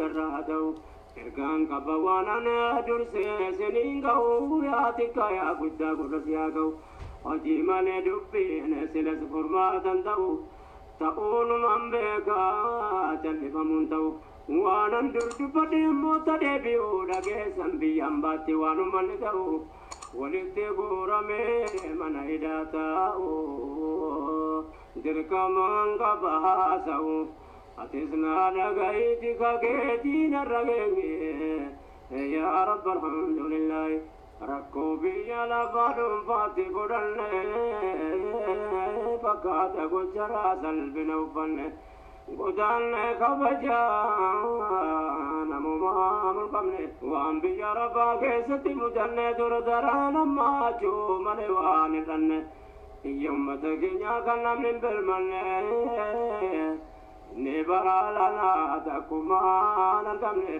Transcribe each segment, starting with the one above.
Boodarra ta'u ergaan qaba waan ana dursee siniin ga'u, yaa xiqqaa yaa guddaa gurras yaa ga'u. Hojii malee dubbiin silas furmaatan ta'u ta'uunuman beekaa, callifamuun ta'u. Waanan dur dubbadhe immoo ta deebi'u dhageessan, biyyaan baatti waan ummanni ta'u walitti guuramee mana hidhaa taa'u dirqamaan qaba haasa'u. Atis naa dhaga'iiti kakeetii narra geenye. Yaa Rabbi, alhamdulillahi, rakkoo biyya lafaa dhuunfaatti fudhanne fakkaata, gocharaa salphina uffanne godaanne, kabajaa namumaa mulqabne. Waan biyya rafaa keessatti mudanne dura daraan ammaachuu malee waan hir'anne, iyya ummata keenyaa kan namni hin birmanne ni baraalanaa takkumaan argamne.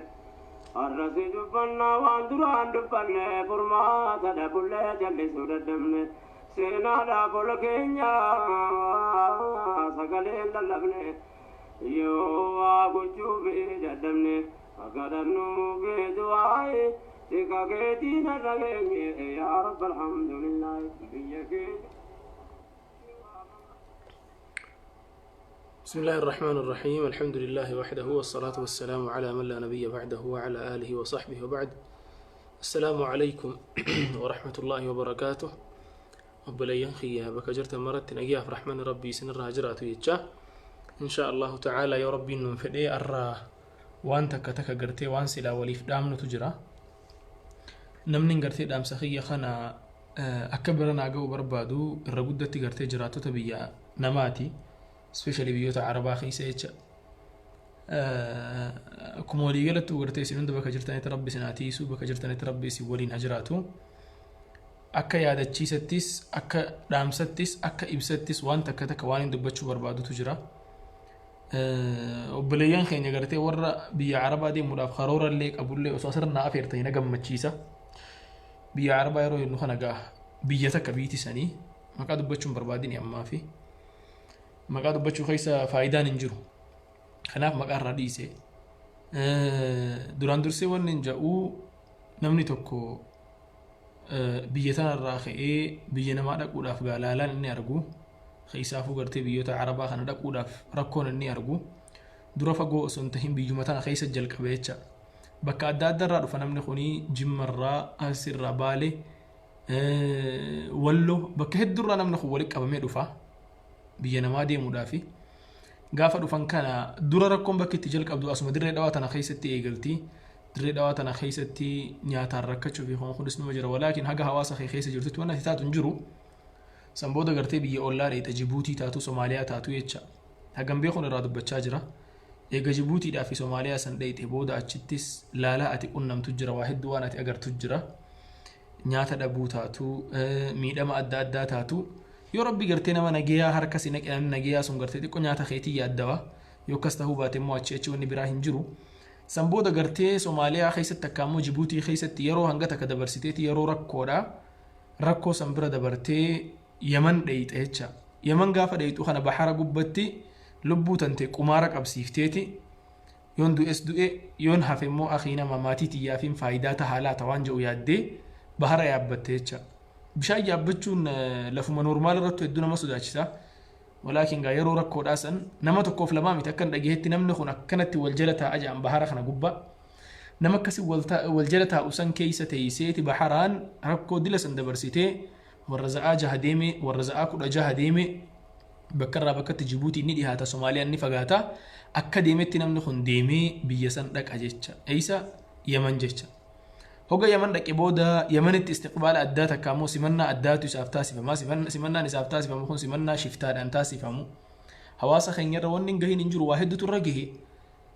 Har'asi dubbannaa waan duraan dubbanne, furmaata dhabullee jallisuu dadhabne, seenaadhaaf ol keenya sagaleen lallabne, yoo waa gochuuf dadhabne akka dhabnuu feetu waa'ee tika keetiin har'a geenye. Yaa Rabbi, alhamdulillah, biyya keenya. بسم الله الرحمن الرحيم، الحمد لله وحده، والصلاة والسلام على من لا نبي بعده وعلى آله وصحبه، وبعد، السلام عليكم ورحمة الله وبركاته. Obboleeyyan kiyya bakka jirtan maratti nagayaaf rahmanni Rabbii isinirra haa jiraatu jecha, إن شاء الله تعالى yoo Rabbiin nuun fedhee arraa waan takka takka gartee waan silaa waliif dhaamnutu jira. Namni gartee dhaamsa kiyya kana akka bira naa ga'u barbaadu irra guddatti gartee jiraattota biyya namaati, especially biyyoota Arabaa keessa jecha. Akkuma waliigalattuu gartee isin hunda bakka jirtanitti Rabbi isin haa tiisu, bakka jirtanitti Rabbi isin waliin haa jiraatu. Akka yaadachiisattis, akka dhaamsattis, akka ibsattis waan takka takka waan hin dubbachuu barbaadutu jira. Obboleeyyan keenya gartee warra biyya Arabaa deemuudhaaf karoora illee qabullee osoo asirra naa afeertanii na gammachiisa. Biyya Arabaa yeroo jennu kana gaa biyya takka biiti sanii maqaa dubbachuun barbaadini, ammaa fi maqaa dubbachuu keessa faayidaan hin jiru. Kanaaf maqaa irraa dhiise. Duraan dursee wanni hin jedhu, namni tokko biyya tanarraa ka'ee biyya namaa dhaquudhaaf gaa laalaan inni argu, keessaafuu gartee biyyoota Arabaa kana dhaquudhaaf rakkoon inni argu dura fagoo osoo hin tahin biyyuma tana keessa jalqabe jecha. Bakka adda adda irraa dhufa namni kuni, Jimmarraa, Arsiirraa, Baalee, Walloo, bakka hedduurraa namni kun walitti qabamee dhufa biyya namaa deemuudhaafi. Gaafa dhufan kana dura rakkoon bakki itti jalqabdu asuma Dirree Dhawaa tana keessatti eegalti. Dirree Dhawaa tana keessatti nyaataan rakkachuu fi kunis numa jira, walaakin haga hawaasa kee keessa jirtutti waan ati taatu hin jiru. San booda gartee biyya ollaa dheexa, Jibuutii taatu, Somaaliyaa taatu jecha. Hagam beekuun irraa dubbachaa jira. Eega Jibuutiidhaa fi Somaaliyaa san dheeyxe booda achittis laalaa ati qunnamtu jira, waa hedduu waan ati agartu jira. Nyaata dhabuu taatu, miidhama adda addaa taatu. Yoo Rabbi gartee nama nageeyaa harka si naqe, namni nageeyaa sun gartee xiqqoo nyaata keetii yaaddawa. Yoo akkas tahuu baate immoo achi achi wanni biraa hin jiru. San booda gartee Somaaliyaa keessatti akka ammoo Jibuutii keessatti yeroo hanga takka dabarsiteeti yeroo rakkoodha. Rakkoo san bira dabartee Yaman dheeyxe jecha. Yaman gaafa dheeyxu kana bahara gubbatti lubbuu tante qumaara qabsiifteeti, yoon du'es du'e, yoon hafe immoo akii nama maatii tiyyaafiin faayidaa tahaa laata waan jedhu yaaddee bahara yaabbatte jecha. Bishaan yaabbachuun lafuma normal irrattu hedduu nama sodaachisa. Walaakin gaa yeroo rakkoodhaa san nama tokkoof lamaa miti, akka hin dhagahetti namni kun akkanatti wal jala taa'a jedhan bahara kana gubbaa. Nama akkasi wal jala taa'u san keessa teeyseeti baharaan rakkoo dila san dabarsitee, warra za'aa 6 deeme, warra za'aa 16 deeme, bakka irraa bakkatti Jibuutiin ni dhihaata, Somaaliyaan ni fagaata. Akka deemetti namni kun deemee biyya san dhaqa jecha. Eessa? Yaman jecha. Hoga Yaman dhaqe booda Yamanitti istiqbaala addaa takka ammoo simannaa addaatu isaaf taasifama. Simannaan isaaf taasifamu kun simannaa shiftaadhaan taasifamu. Hawaasa keenyarra wanni hin gahin hin jiru, waa hedduutu irra gahe.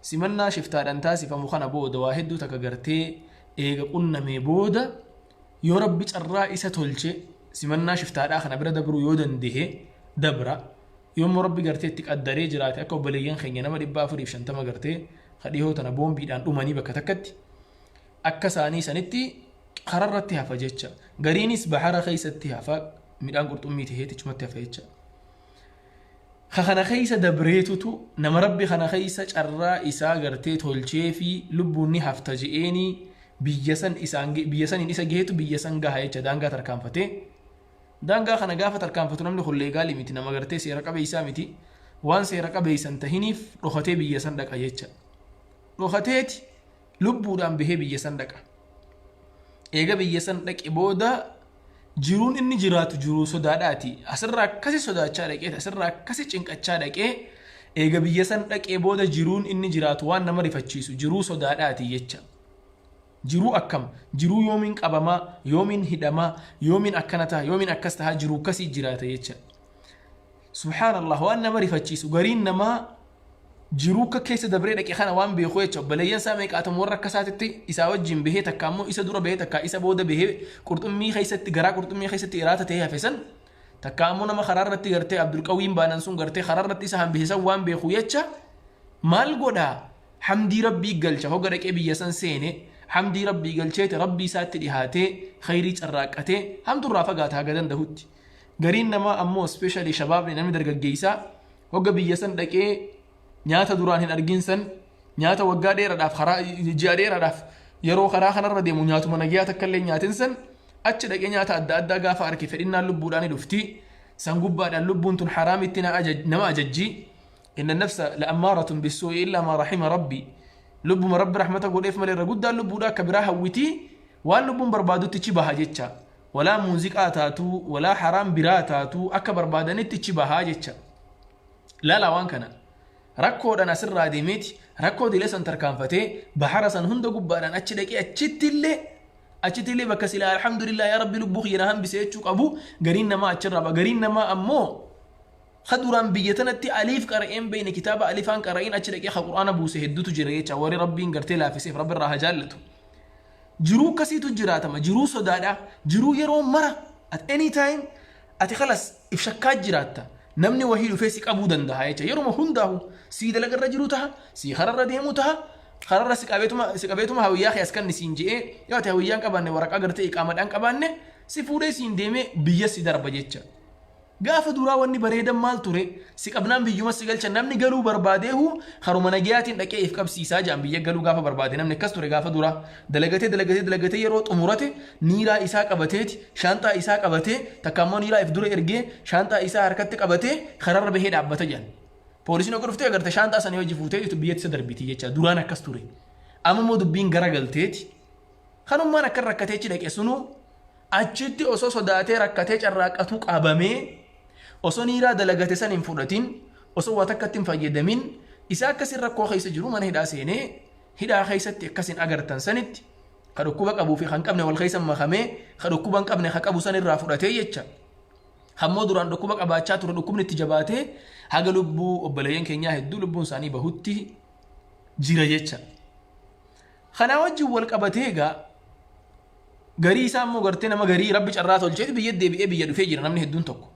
Simannaa shiftaadhaan taasifamu kana booda waa hedduu takka gartee eega qunnamee booda, yoo Rabbi carraa isa tolche simannaa shiftaadhaa kana bira dabruu yoo dandehe dabra. Yoo immoo Rabbi gartee itti qaddaree jiraate, akka obboleeyyan keenya nama 450 gartee ka dhihoo tana boombiidhaan dhumanii bakka takkatti, akka isaanii sanitti kararratti hafa jecha. Gariinis bahara keessatti hafa, midhaan qurxummii taheeti achumatti hafa jecha. Ka kana keessa dabreetutu nama Rabbi kana keessa carraa isaa gartee tolchee fi lubbuun ni hafta je'eenii biyya san isaan biyya saniin isa gaheetu biyya san gaha jecha daangaa tarkaanfatee. Daangaa kana gaafa tarkaanfatu namni kun leegaalii miti, nama gartee seera qabeessaa miti. Waan seera qabeessan tahiniif dhokatee biyya san dhaqa jecha. Dhokateeti lubbuudhaan bahee biyya san dhaqa. Eega biyya san dhaqe booda jiruun inni jiraatu jiruu sodaadhaati. Asirraa akkasi sodaachaa dhaqee, asirraa akkasi cinqachaa dhaqee, eega biyya san dhaqee booda jiruun inni jiraatu waan nama rifachiisu jiruu sodaadhaati jecha. Jiruu akkam? Jiruu yoomiin qabamaa, yoomiin hidhamaa, yoomiin akkana taha, yoomiin akkas tahaa, jiruu akkasii jiraata jecha. Subhaanallah, waan nama rifachiisu gariin namaa jiruu akka keessa dabree dhaqe kana waan beeku jecha. Obboleeyyan isaa meeqaatamu warra akka isaatitti isaa wajjin bahee, takka ammoo isa dura bahee, takka isa booda bahee, qurxummii keessatti, garaa qurxummii keessatti iraata ta'ee hafe san, takka ammoo nama karaa irratti gartee Abdulqawiin baanan sun gartee karaa irratti isa hambise san waan beeku jecha, maal godhaa? Hamdii Rabbii galcha. Hoga dhaqee biyya san seene hamdii Rabbii galcheeti, Rabbii isaatti dhihaatee, khayrii carraaqqatee, hamturraa fagaata haga dandahutti. Gariin namaa ammoo, especially shabaabni, namni dargaggeessaa, hogga biyya san dhaqee nyaata duraan hin argin san, nyaata waggaa dheeraadhaaf, karaa ji'a dheeraadhaaf yeroo karaa kanarra deemu nyaatuma nagayaa takka illee nyaatin san, achi dhaqee nyaata adda addaa gaafa arke fedhinnaan lubbuudhaan ni dhufti. San gubbaadhaan lubbuun tun haraamitti nama ajajji. Inna nafsa la ammaaratun bisuu'i illaa maa rahima Rabbi. Lubbuma Rabbi rahmata godheef malee irra guddaan lubbuudha akka biraa hawwitii, waan lubbuun barbaadutti chi baha jecha. Walaa muuziqaa taatuu, walaa haraam biraa taatuu, akka barbaadanitti chi bahaa jecha. Laalaa waan kana. Rakkoodhaan asirraa deemeeti rakkoo dilee san tarkaanfatee bahara san hunda gubbaadhaan achi dhaqee, achitti illee bakka silaa alhamdulillah, yaa Rabbi lubbuu kiyya na hambise jechuu qabu, gariin namaa achirraa ba'a. Gariin namaa ammoo ka duraan biyya tanatti aliif qara'een beeyne, kitaaba alifaan qara'in, achi dhaqee ka Qur'aana buuse hedduutu jira jecha. Warri Rabbiin gartee laafiseef Rabbi irraa haa jaallatu. Jiruu akkasiitu jiraatama, jiruu sodaadha, jiruu yeroo mara at any time ati kalas if shakkaa jiraatta, namni wahii dhufee si qabuu danda'a jecha. Yeruma hundaahu sii dalagarra jiru taha, sii kararra deemu taha, kararra si qabeetuma hawiyyaa kee as kanni siin je'ee, yoo ati hawiyyaan qabaanne, waraqaa gartee iqaamadhaan qabaanne, si fuudhee siin deemee biyya si darba jecha. Gaafa duraa wanni bareedan maal ture? Si qabnaan biyyuma si galchan. Namni galuu barbaadeehu karuma nagayaatiin dhaqee if qabsiisaa jedhan. Biyya galuu gaafa barbaade namni akkas ture. Gaafa duraa dalagatee, dalagatee, dalagatee, yeroo xumurate niiraa isaa qabateeti, shaanxaa isaa qabatee, takka ammoo niiraa if dura ergee, shaanxaa isaa harkatti qabatee kararra bahee dhaabbata jedhan. Poolisiin akka dhuftee agarte shaanxaa sanii hojii fuutee biyyatti isa darbiti jecha. Duraan akkas ture. Amma immoo dubbiin gara galteeti. Kanummaan akka rakkatee achi dhaqe sunuu achitti osoo sodaatee rakkatee carraaqqatuu qabamee, osoo niiraa dalagate san hin fudhatin, osoo waa takkatti hin fayyadamin, isa akkasin rakkoo keessa jiru mana hidhaa seenee, hidhaa keessatti akkasin agartan sanitti ka dhukkuba qabuu fi kan qabne wal keessa makamee, ka dhukkuba hin qabne ka qabu san irraa fudhatee jecha. Hammoo duraan dhukkuba qabaachaa ture, dhukkubni itti jabaatee haga lubbuu obboleeyyan keenyaa hedduu lubbuun isaanii bahutti jira jecha. Kanaa wajjin wal qabatee egaa garii isaa immoo gartee nama garii Rabbi carraa tolcheeti biyya deebi'ee biyya dhufee jira namni hedduun tokko.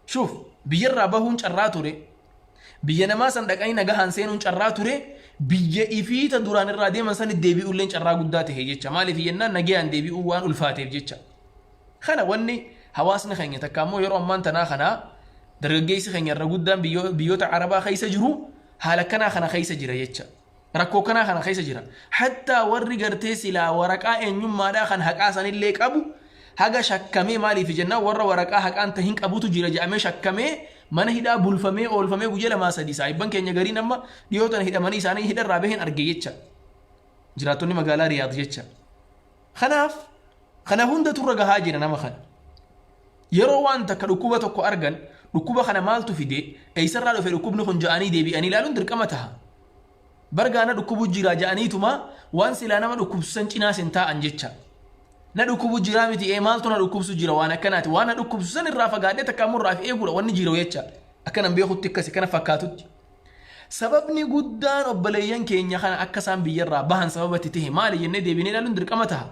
Shuuf, biyyarraa bahuun carraa ture. Biyya namaa san dhaqanii nagahaan seenuun carraa ture. Biyya ifiita duraan irraa deeman sani deebi'uulleen carraa guddaa tahe jecha. Maaliif jennaan, nagayaan deebi'uu waan ulfaateef jecha. Kana wanni hawaasni keenya takka ammoo yeroo ammaan tanaa kanaa dargaggeessi keenya irra guddaan biyyoota Arabaa keessa jiru haala akkanaa kana keessa jira jecha. Rakkoo kanaa kana keessa jira. Hattaa warri gartee silaa waraqaa eenyummaadhaa kan haqaa sanillee qabu haga shakkamee, maaliif jennaan, warra waraqaa haqaan tahin qabutu jira jedhamee shakkamee mana hidhaa bulfamee oolfamee guyya lamaa sadii, saahibban keenya gariin amma dhiyoo tana hidhamanii isaanii hidharraa baheen arge jecha. Jiraattonni magaalaa Riyaad jecha. Kanaaf kana hundatu irra gahaa jira nama kana. Yeroo waan takka, dhukkuba tokko argan, dhukkuba kana maaltu fide, eessarraa dhufe dhukkubni kun ja'anii deebi'anii ilaaluun dirqama taha. Bargaana dhukkubu jira ja'aniituma waan silaa nama dhukkubsu san cinaas hin taa'an jecha. Na dhukkubu jira miti, ee maaltu na dhukkubsu jira, waan akkanaati, waan na dhukkubsu san irraa fagaadhee takka ammoo irraa of eeguudha wanni jiru jecha. Akkanan beekutti akkasi kana fakkaatutti. Sababni guddaan obboleeyyan keenya kana akka isaan biyyarraa bahan sababa itti tahe maali jennee deebinee ilaaluun dirqama taha.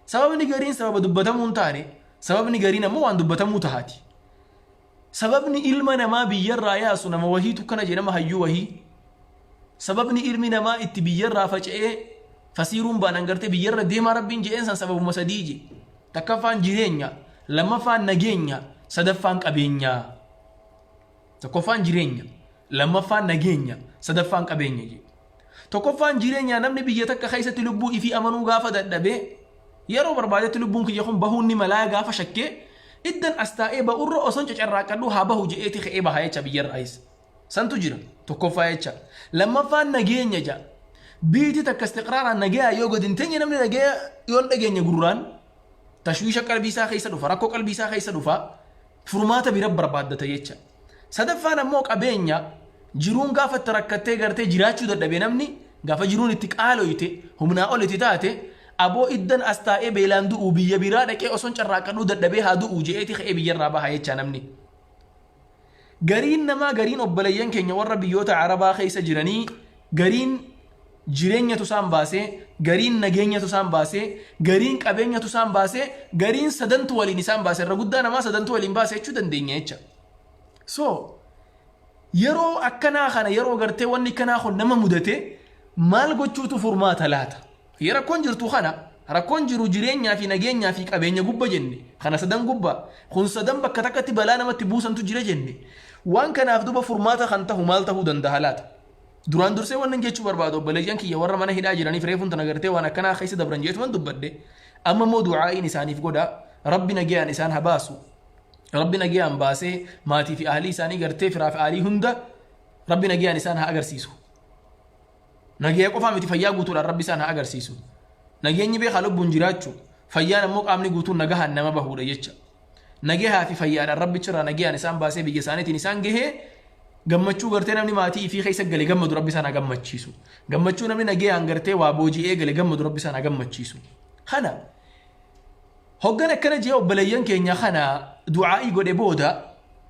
Sababni gariin sababa dubbatamuu hin taane, sababni gariin ammoo waan dubbatamuu tahaati. Sababni ilma namaa biyyarraa yaasu, nama wahiitu kana jedhama, hayyuu wahii. Sababni ilmi namaa itti biyyarraa faca'ee fasiiruun baanan gartee biyyarra deemaa Rabbiin je'een san sababuma sadii je. Takkaffaan jireenya, lammaffaan nageenya, sadaffaan qabeenyaa. Tokkoffaan jireenya, lammaffaan nageenya, sadaffaan qabeenya jedhe. Tokkoffaan jireenya, namni biyya takka keessatti lubbuu ifii amanuu gaafa dadhabee, yeroo barbaadetti lubbuun kiyya kun bahuun ni malaa gaafa shakkee, iddan as taa'ee ba'urra osoon cacarraaqadhu haa bahu je'eeti ka'ee baha jecha biyyarraayis. Santu jira tokkoffaa jecha. Lammaffaan nageenya ja'a. Biiti takka istiqraaraan nagaya yoo gadi hin teenye, namni nagaya yoo hin dhageenye gurraan tashwiisha qalbii isaa keessa dhufa, rakkoo qalbii isaa keessa dhufa, furmaata bira barbaaddata jecha. Sadaffaan ammoo qabeenya. Jiruun gaafa itti rakkattee gartee jiraachuu dadhabe, namni gaafa jiruun itti qaaloyte, humnaa ol itti taate, aboo iddan as taa'ee beelaan du'uu biyya biraa dhaqee osoon carraaqqadhuu dadhabee haa du'uu je'eeti ka'ee biyyarraa baha jecha namni. Gariin namaa, gariin obboleeyyan keenya warra biyyoota Arabaa keessa jiranii, gariin jireenyatu isaan baasee, gariin nageenyatu isaan baasee, gariin qabeenyatu isaan baasee, gariin sadantu waliin isaan baase. Irra guddaa namaa sadantu waliin baase jechuu dandeenya jecha. So yeroo akkanaa kana, yeroo gartee wanni akkanaa kun nama mudate, maal gochuutu furmaata laata? Rakkoon jirtu kana, rakkoon jiru jireenyaa fi nageenyaa fi qabeenya gubba jenne. Kana sadan gubba kun sadan bakka takkatti balaa namatti buusantu jira jenne. Waan kanaaf duba furmaata kan tahu maal tahuu danda'a laata? Duraan dursee wannan jechuu barbaadu, obboleeyyan kiyya warra mana hidhaa jiraniif, reefuun tana gartee waan akkanaa keessa dabran jeetuman dubbadhe. Amma immoo du'aa'iin isaaniif godha. Rabbi nagayaan isaan haa baasu. Rabbi nagayaan baasee maatii fi ahlii isaanii, gartee firaa fi ahlii hunda Rabbi nagayaan isaan haa agarsiisu. Nagaya qofaa miti, fayyaa guutuudhaan Rabbi isaan haa agarsiisu. Nageenyi beekaa lubbuun jiraachuu, fayyaan ammoo qaamni guutuun nagahaan nama bahuudha jecha. Nagahaa fi fayyaadhaan Rabbichirraa nagayaan isaan baasee biyya isaaniitiin isaan gahee, gammachuu gartee namni maatii ifii keessa gale gammadu Rabbi isaan haa gammachiisu. Gammachuu namni nagayaan gartee waa booji'ee gale gammadu Rabbi isaan haa gammachiisu. Kana hoggan akkana jee obboleeyyan keenya kana du'aa'ii godhe booda,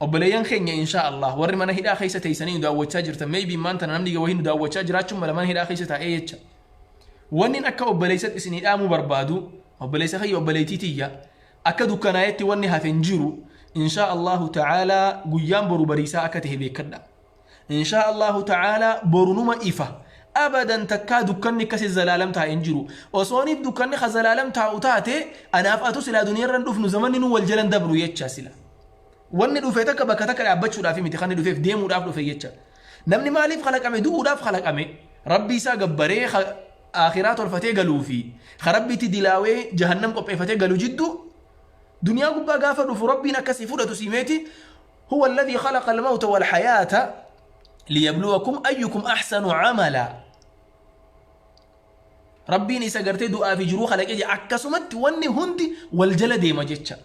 obboleeyyan keenya, insha Allah, warri mana hidhaa keessa teessanii nu daawwachaa jirtan, maybe maanta namni wahii nu daawwachaa jiraachuun mala mana hidhaa keessa taa'ee jecha. Wanni akka obboleessatti isinii dhaamuu barbaadu, obboleessa kiyya, obboleettii tiyya, akka dukkanaa'etti wanni hafe hin jiru. Insha Allahu ta'aalaa guyyaan boru bariisaa akka ta'e beekadha. Insha Allahu ta'aalaa boru numa ifa. Abadan takkaa dukkanni akkasi zalaalam taa'e hin jiru. Osooniif dukkanni ka zalaalam taa'u taate, anaaf atu silaa duniyaarra hin dhufnu, zamanni nu wal jalan dabru jecha sila. Wanni dhufe takka bakka takka dhaabbachuudhaaf miti, kan inni dhufeef deemuudhaaf dhufe jecha. Namni maaliif kalaqame? Du'uudhaaf kalaqame. Rabbi isaa gabbaree akhiraa tolfatee galuu fi ka Rabbitti dilaawee jahannam qopheeffatee galu jidduu duniyaa gubbaa gaafa dhufu Rabbiin akkasii fudhatu simeeti. هو الذي خلق الموت والحياة ليبلوكم أيكم أحسن عملا. Rabbiin isa gartee du'aa fi jiruu kalaqee jira. Akkasumatti wanni hundi wal jala deema jecha.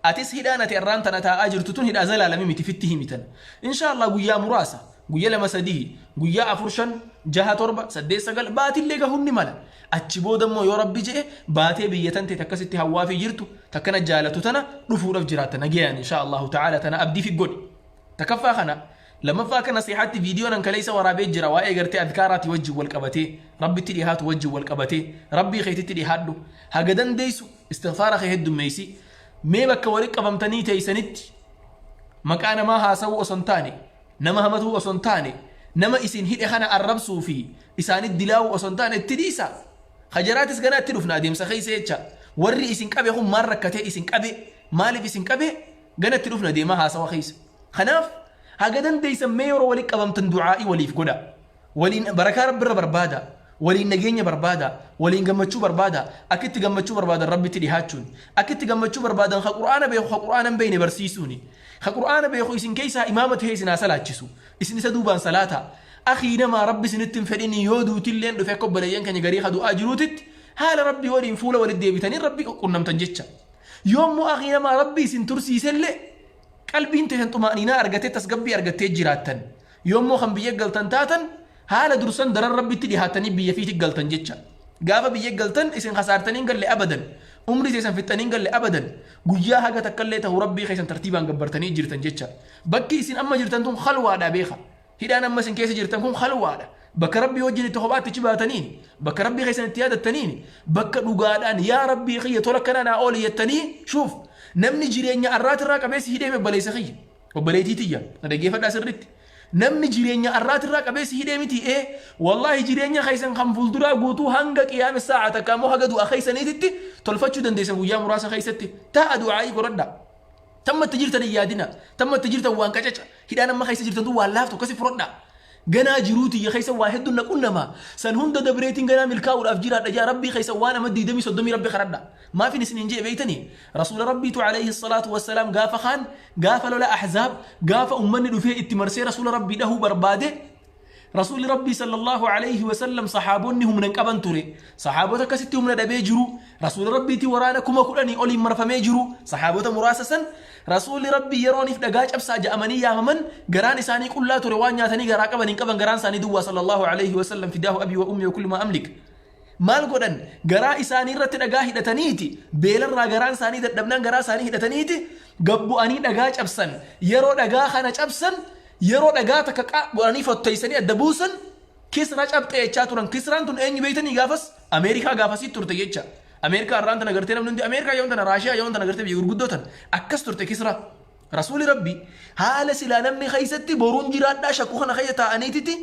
Atis hidhaan ati irraan tana taa'aa jirtu tun hidhaa zalaalami miti, fitti himitan. Insha Allah guyyaa muraasa, guyyaa 2, 3, guyyaa 4, 5, 6, 7, 8, 9, baatillee gahuun ni mala. Achi booda immoo yoo Rabbi je'e baatee biyya tan ta'e akkasitti hawwaa fi jirtu takkana jaalatu tana dhufuudhaaf jiraatta nagayaan, insha Allahu ta'ala. Tana abdii fi godhi. Takkaffaa kana. Lammaffaa, akka nasihaatti viidiyoon an kaleessa waraabee jira, waa'ee gartee adkaaraati wajjin wal qabatee, Rabbitti dhihaatu wajjin wal qabatee. Rabbii keetitti dhihaadhu, haga dandeessu istighfaara kee heddummeessi. Mee bakka walitti qabamtanii teessanitti maqaa namaa haasawuu osoo hin taane, nama hamatuu osoo hin taane, nama isin hidhe kana arrabsuu fi isaanit dilaawuu osoo hin taane, itti dhiisa. Hajaraatis ganaa itti dhufna adeemsa keessa jecha. Warri isin qabe kun maal rakkatee isin qabe, maaliif isin qabe, gana itti dhufna deemaa haasawa keessa. Kanaaf haga dandeessan mee yeroo walitti qabamtan du'aa'ii waliif godha. Waliin barakaa Rabbirra barbaada. Waliin nageenya barbaada. Waliin gammachuu barbaada. Akka itti gammachuu barbaadan Rabbitti dhihaachuun. Akka itti gammachuu barbaadan ka Qur'aana beeku ka Qur'aana hin beekne barsiisuuni. Ka Qur'aana beeku isin keessaa imaama tahee isin haa salaachisu. Isin isa duubaan salaata. Akii namaa, Rabbi isinitti hin fedhini, yoo duutilleen dhufe, akka obboleeyyan keenya garii ka du'aa jiruutitti haala Rabbii waliin fuula walitti deebitanii Rabbi qunnamtan jecha. Yoommoo akii namaa Rabbi isin tursiisellee qalbiin teessan xumaaniinaa argatee tasgabbii argattee jiraattan. Yoommoo kan biyya galtan taatan, haala dursan daran Rabbitti dhihaattanii biyya fiitti galtan jecha. Gaafa biyya galtan isin kasaartanii hin galle abadan. Umrii teessan fixxanii hin galle abadan. Guyyaa haga takkallee ta'u Rabbii keessan tartiibaan gabbartanii jirtan jecha. Bakki isin amma jirtan tun khalwaadha beeka. Hidhaan amma isin keessa jirtan kun khalwaadha. Bakka Rabbii wajjin itti kophaatti achi baataniin, bakka Rabbii keessan itti yaadattaniin, bakka dhugaadhaan "Yaa Rabbii kiyya, tola akkana naa ooli" jettanii. Shuuf, namni jireenya arraatirraa qabeessi hidhee, obboleessa kiyya, obboleettii tiyya, na dhaggeeffadhaa sirriitti. Namni jireenya arraatirraa qabeessi hidhee miti, ee wallaahi, jireenya keessan kan fuulduraa guutuu hanga qiyaama saa'a takka immoo haga du'a keessaniititti tolfachuu dandeessan guyyaa muraasa keessatti. Taa'a, du'aa'ii godhadhaa. Tamma itti jirtan hin yaadina. Tamma itti jirtan waan qacaca. Hidhaan amma keessa jirtan tun waan laaftu akkasi fudhadha. Ganaa jiruu tiyya keessa waa hedduun na qunnama. San hunda dabreetiin ganaa milkaa'uudhaaf jiraadha jaa Rabbii keessa waan amma 20 30 Rabbi kadhadha. Maafin isiniin je'e beeytanii? Rasuula Rabbiitu alayhi salaatu wassalaam gaafa kaan gaafa lola Ahzaab gaafa ummanni dhufee itti marsee Rasuula Rabbii dhahuu barbaade Rasuulli Rabbii sallallahu alayhi wasallam sahaabonni humna hin qaban ture. Sahaabota akkasitti humna dhabee jiru. Rasuula Rabbiitti waraana 10,000 oliin marfamee jiru. Sahaabota muraasa san Rasuulli Rabbii yerooniif dhagaa cabsaa ja'amanii yaamaman garaan isaanii qullaa ture waan nyaatanii garaa qaban hin qaban garaan isaanii duwwaa sallallahu alayhi wasallam fidaahu abii wa ummi wa kulli maa amlik. Maal godhan garaa isaanii irratti dhagaa hidhataniiti beelarraa garaan isaanii dadhabnaan garaa isaanii hidhataniiti gabbu'anii dhagaa cabsan yeroo dhagaa kana cabsan Yeroo dhagaa takka qa godhanii fottoysanii adda buusan Kisra cabxe jechaa turan. Kisraan tun eenyu beeytanii gaafas? Ameerikaa gaafasii turte jecha. Ameerikaa har'aan tana gartee namni hundi Ameerikaa yoon tana Raashiyaa yoon tana gartee biyya gurguddoo tana akkas turte Kisra. Rasuuli Rabbi haala silaa namni keessatti boruun jiraadhaa shakku kana keessa taa'aniititi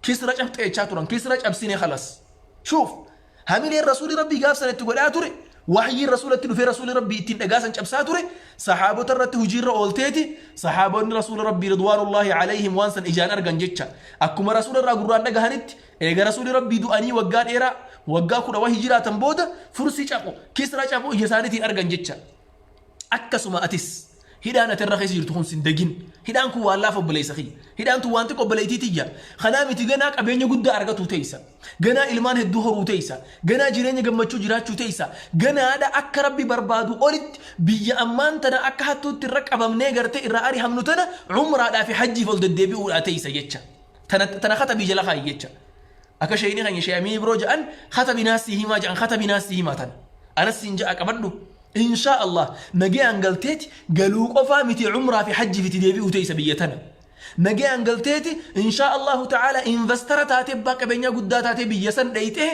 Kisra cabxe jechaa turan. Kisra cabsine kalas. Shuuf Hamileen Rasuulli Rabbii gaaf sana itti godhaa ture, wahyiin Rasuulatti dhufee Rasuulli Rabbii ittiin dhagaa san cabsaa ture, sahaabota irratti hujiirra oolteeti, sahaabonni Rasuula Rabbii ridwaanullaahi alayhim waan san ijaan argan jecha. Akkuma Rasuula irraa gurraan dhagahanitti, eega Rasuulli Rabbii du'anii waggaa dheeraa, waggaa kudha wahi jiraatan booda, fursi caphu, kisra caphu ija isaaniitiin argan jecha. Akkasuma atis hidhaan ati irra keessa jirtu kun sin dagin. Hidhaan kun waan laafa obboleessa kiyya. Hidhaan tun waan xiqqoo obboleettii tiyya. Kanaa miti ganaa qabeenya guddaa argatuu teessa. Ganaa ilmaan hedduu horuu teessa. Ganaa jireenya gammachuu jiraachuu teessa. Ganaadha akka rabbi barbaadu olitti biyya ammaan tana akka hattuutti irra qabamnee gartee irraa arihamnu tana umraadhaa fi hajjiif ol deddeebi'uudhaa teessa jecha. Tana tana katabii jala kaayi jecha. Akka sheeyni keenya shee Amiin Ibroo ja'an katabi naasii himaa ja'an katabi naasii himaa tana. Anas siin ja'a qabadhu. Inshaa Allah nagayaan galteeti galuu qofaa miti umraa fi hajjiif itti deebi'uu teessa biyya tana. Nagayaan galteeti inshaa Allahu ta'ala investara taatee abbaa qabeenyaa guddaa taatee biyya san dhayxee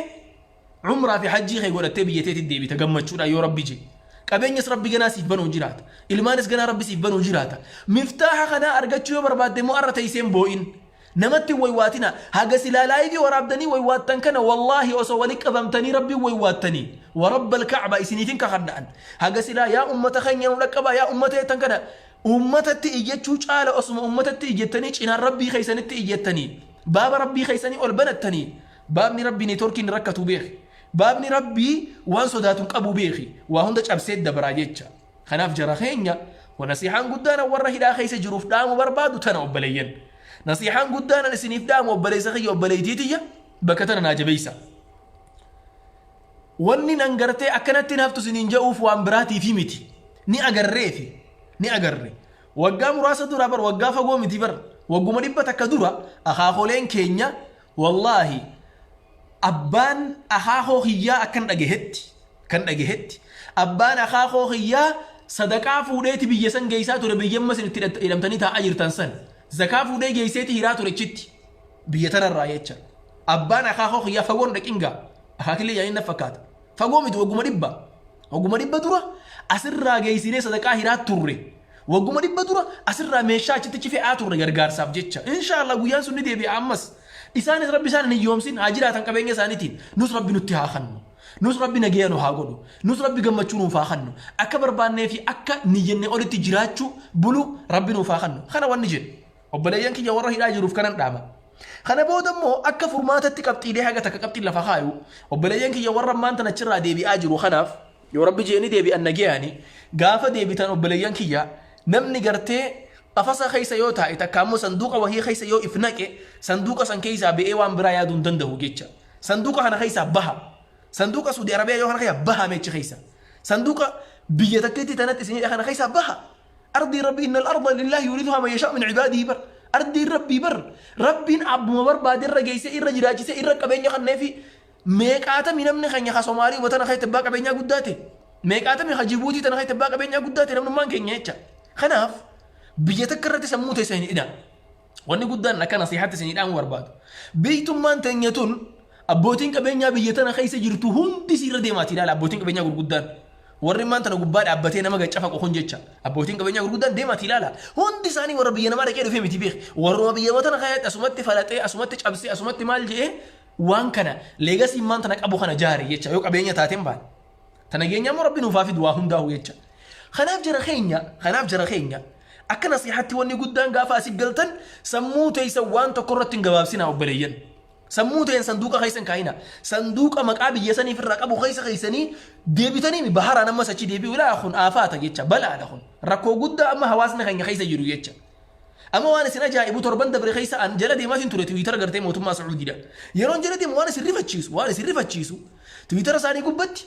umraa fi hajjii kee godhattee biyya teetti deebita gammachuudhaan yoo rabbi jee. Qabeenyas rabbi ganaa siif banuu jiraata. Ilmaanis ganaa rabbi siif banuu jiraata. Miftaaha kanaa argachuu yoo barbaadde immoo arra teessee hin boo'in. Namatti hin waywaatinaa. Haga silaa laayivii waraabdanii waywaattan kana wallaahi osoo wali qabamtanii Rabbiin waywaattanii. Wa rabbal ka'ba isiniifin kakadha an. Haga silaa yaa ummata keenya nu dhaqqabaa yaa ummata jettan kana ummatatti iyyachuu caala osuma ummatatti iyyattanii cinaan Rabbii keessanitti iyyattanii baaba Rabbii keessanii ol banattanii baabni Rabbii neetworkiin hin rakkatuu beeki. Baabni Rabbii waan sodaatu hin qabuu beeki. Waa hunda cabsee dabraa jecha. Kanaaf jara keenya wa nasihaan guddaan an warra hidhaa keessa jiruuf dhaamu barbaadu tana obboleeyyan. Nasihaan guddaan an isiniif dhaamu obboleessa kiyya obboleeytii tiyya bakka tana naa jabeessa. Wanni nan gartee akkanatti hin haftu isiniin ja'uuf waan biraatiifi miti. Ni agarreefi. Ni agarre. Waggaa muraasa dura bar waggaa fagoo miti bar wagguma 100 dura akaakoleen keenya wallaahi Abbaan akaakoo kiyyaa akkan dhagahetti, kan dhagahetti, abbaan akaakoo kiyyaa sadaqaa fuudheeti biyya san geessaa ture biyya amma isin itti hidhamtanii taa'aa jirtan san. Zakaa fuudhee geesseeti hiraa ture achitti. Biyya tanarraa jecha. Abbaan akaakoo kiyyaa fagoon dhaqin gaa. Akaakillee yaa'in na fakkaata. Fagoo miti wagguma 100. Wagguma 100 dura asirraa geessinee sadaqaa hiraa turre. Wagguma 100 dura asirraa meeshaa achitti achi fe'aa turre gargaarsaaf jecha. Inshaallah guyyaan sun ni deebi'a ammas. Isaanis Rabbi isaan hin hiyyoomsin haa jiraatan qabeenya isaaniitiin. Nus Rabbi nutti haa kannu. Nus Rabbi nageeya nu haa godhu. Nus Rabbi gammachuu nuuf haa kannu. Akka barbaannee fi akka niyyannee olitti jiraachuu bulu Rabbi nuuf haa kannu. Kana wanni jedhu. Obboleeyyan kiyya warra hidhaa jiruuf kanan dhaama. Kana booda immoo akka furmaatatti qabxiilee haga takka qabxiin lafa kaayu. Obboleeyyan kiyya warra ammaan tana achirraa deebi'aa jiru kanaaf Yoo Rabbi je'e ni deebi'an nageyaani. Gaafa deebitan obboleeyyan kiyya, namni gartee qafasa keessa yoo taa'e takka ammoo sanduuqa wahii keessa yoo if naqe, sanduuqa san keessaa ba'ee waan biraa yaaduu hin dandahu jecha. Sanduuqa kana keessaa baha. Sanduuqa Suudi Arabiyaa yoo kana keessaa baha mee achi keessa. Sanduuqa biyya takkitti tanatti isin hidha kana keessaa baha. Ardiin Rabbii innal arda lillaahi yurithuhaa man yashaa'u min ibaadihi bar. Ardiin Rabbii bar. Rabbiin abbuma barbaade irra geessee irra jiraachisee irra qabeenya kanneefi Meeqaatami namni keenya ka Somaalii uma tana keessatti abbaa qabeenyaa guddaa ta'e. Meeqaatami ka Jibuutii tana keessatti abbaa qabeenyaa guddaa ta'e namnummaan keenya jecha. Kanaaf biyya takka irratti sammuu teessan hin hidhinaa. Wanni guddaan akka nasihaatti isin hidhaamuu barbaadu. Beektummaan teenya tun abbootiin qabeenyaa biyya tana keessa jirtu hundi siirra deemaati ilaala abbootiin qabeenyaa gurguddaan. Warri immaan tana gubbaa dhaabbatee nama gaccafaqu kun jecha. Abbootiin qabeenyaa gurguddaan deemaati ilaala. Hundi isaanii warra biyya namaa dhaqee dhufee miti beek. Warruma biyya tana keessatti asumatti falaxee asumatti cabsee asumatti maal je'ee Waan kana legacy immaan tana qabu kana jaari jecha yoo qabeenya taateen baane. Ta nageenya immoo rabbi nuuf haa fidu waa hundaahu jecha. Kanaaf jara keenya, kanaaf jara keenya akka nasiihatti wanni guddaan gaafa asi galtan sammuu teessan waan tokko irratti hin gabaabsinaa obboleeyyan. Sammuu teen sanduuqa keessa hin kaa'ina. Sanduuqa maqaa biyya saniif irraa qabu keessa keessanii deebitanii baharaan ammas achi deebi'u ilaa kun aafaata jecha balaadha kun. Rakkoo guddaa amma hawaasni keenya keessa jiru jecha. Amma waan isin ajaa'ibu torban dabre keessa an jala deemaatiin ture Tiwiitara gartee mootummaa Su'uudiidha. Yeroon jala deemu waan isin rifachiisu waan isin rifachiisu Tiwiitara isaanii gubbatti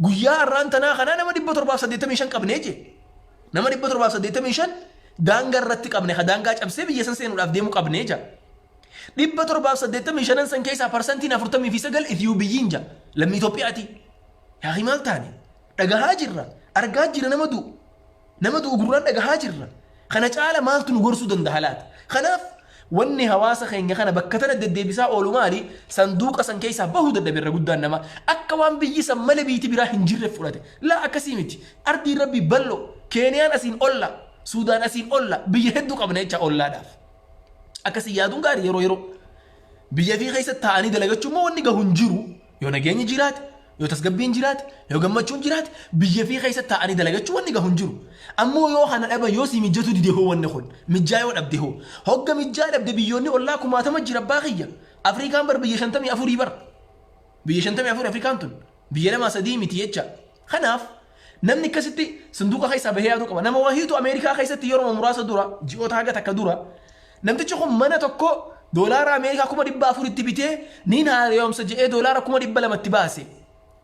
guyyaa har'aan tanaa kanaa nama 785 qabnee jee. Nama 785 daangaa irratti qabne ka daangaa cabsee biyya san seenuudhaaf deemu qabnee jaa. 785 san keessaa parsantiin 49 Itiyuubiyyiin jaa. Lammii Itoophiyaati. Yaa maal taane? Dhagahaa jirra. Argaa jira nama du'u. Nama du'u gurraan dhagahaa jirra. Kana caala maaltu nu gorsuu danda'a laata? Kanaaf wanni hawaasa keenya kana bakka tana deddeebisaa oolu maali? Sanduuqa san keessaa bahuu dadhabe irra guddaan namaa. Akka waan biyyi san malee biyyiti biraa hin jirre fudhate. Laa akkasii miti. Ardiin rabbii bal'oo. Keeniyaan asiin olla. Suudaan asiin olla. Biyya hedduu qabna jecha ollaadhaaf. Akkasii yaaduun gaarii yeroo yeroo. Biyya fi keessa taa'anii dalagachuu immoo wanni gahu hin jiru. Yoo nageenyi jiraate, yoo tasgabbiin jiraate, yoo gammachuun jiraate, biyya fi keessa taa'anii dalagachuu wanni gahu hin jiru. Ammoo yoo kana dhaba yoo si mijjatuu dide hoo wanni kun mijjaa yoo dhabde hoo. Hogga mijjaa dhabde biyyoonni ollaa kumaatama jira abbaa kiyya. Afrikaan bar biyya 54 bar. Biyya 54 Afrikaan tun. Biyya lama sadii miti jecha. Kanaaf namni akkasitti sanduuqa keessaa bahee yaaduu qaba. Nama wahiitu Ameerikaa keessatti yeroo muraasa dura ji'oota haga takka dura namtichi kun mana tokko doolaara Ameerikaa 400,000tti bitee niin haaromsa jedhee doolaara 200,000tti baase.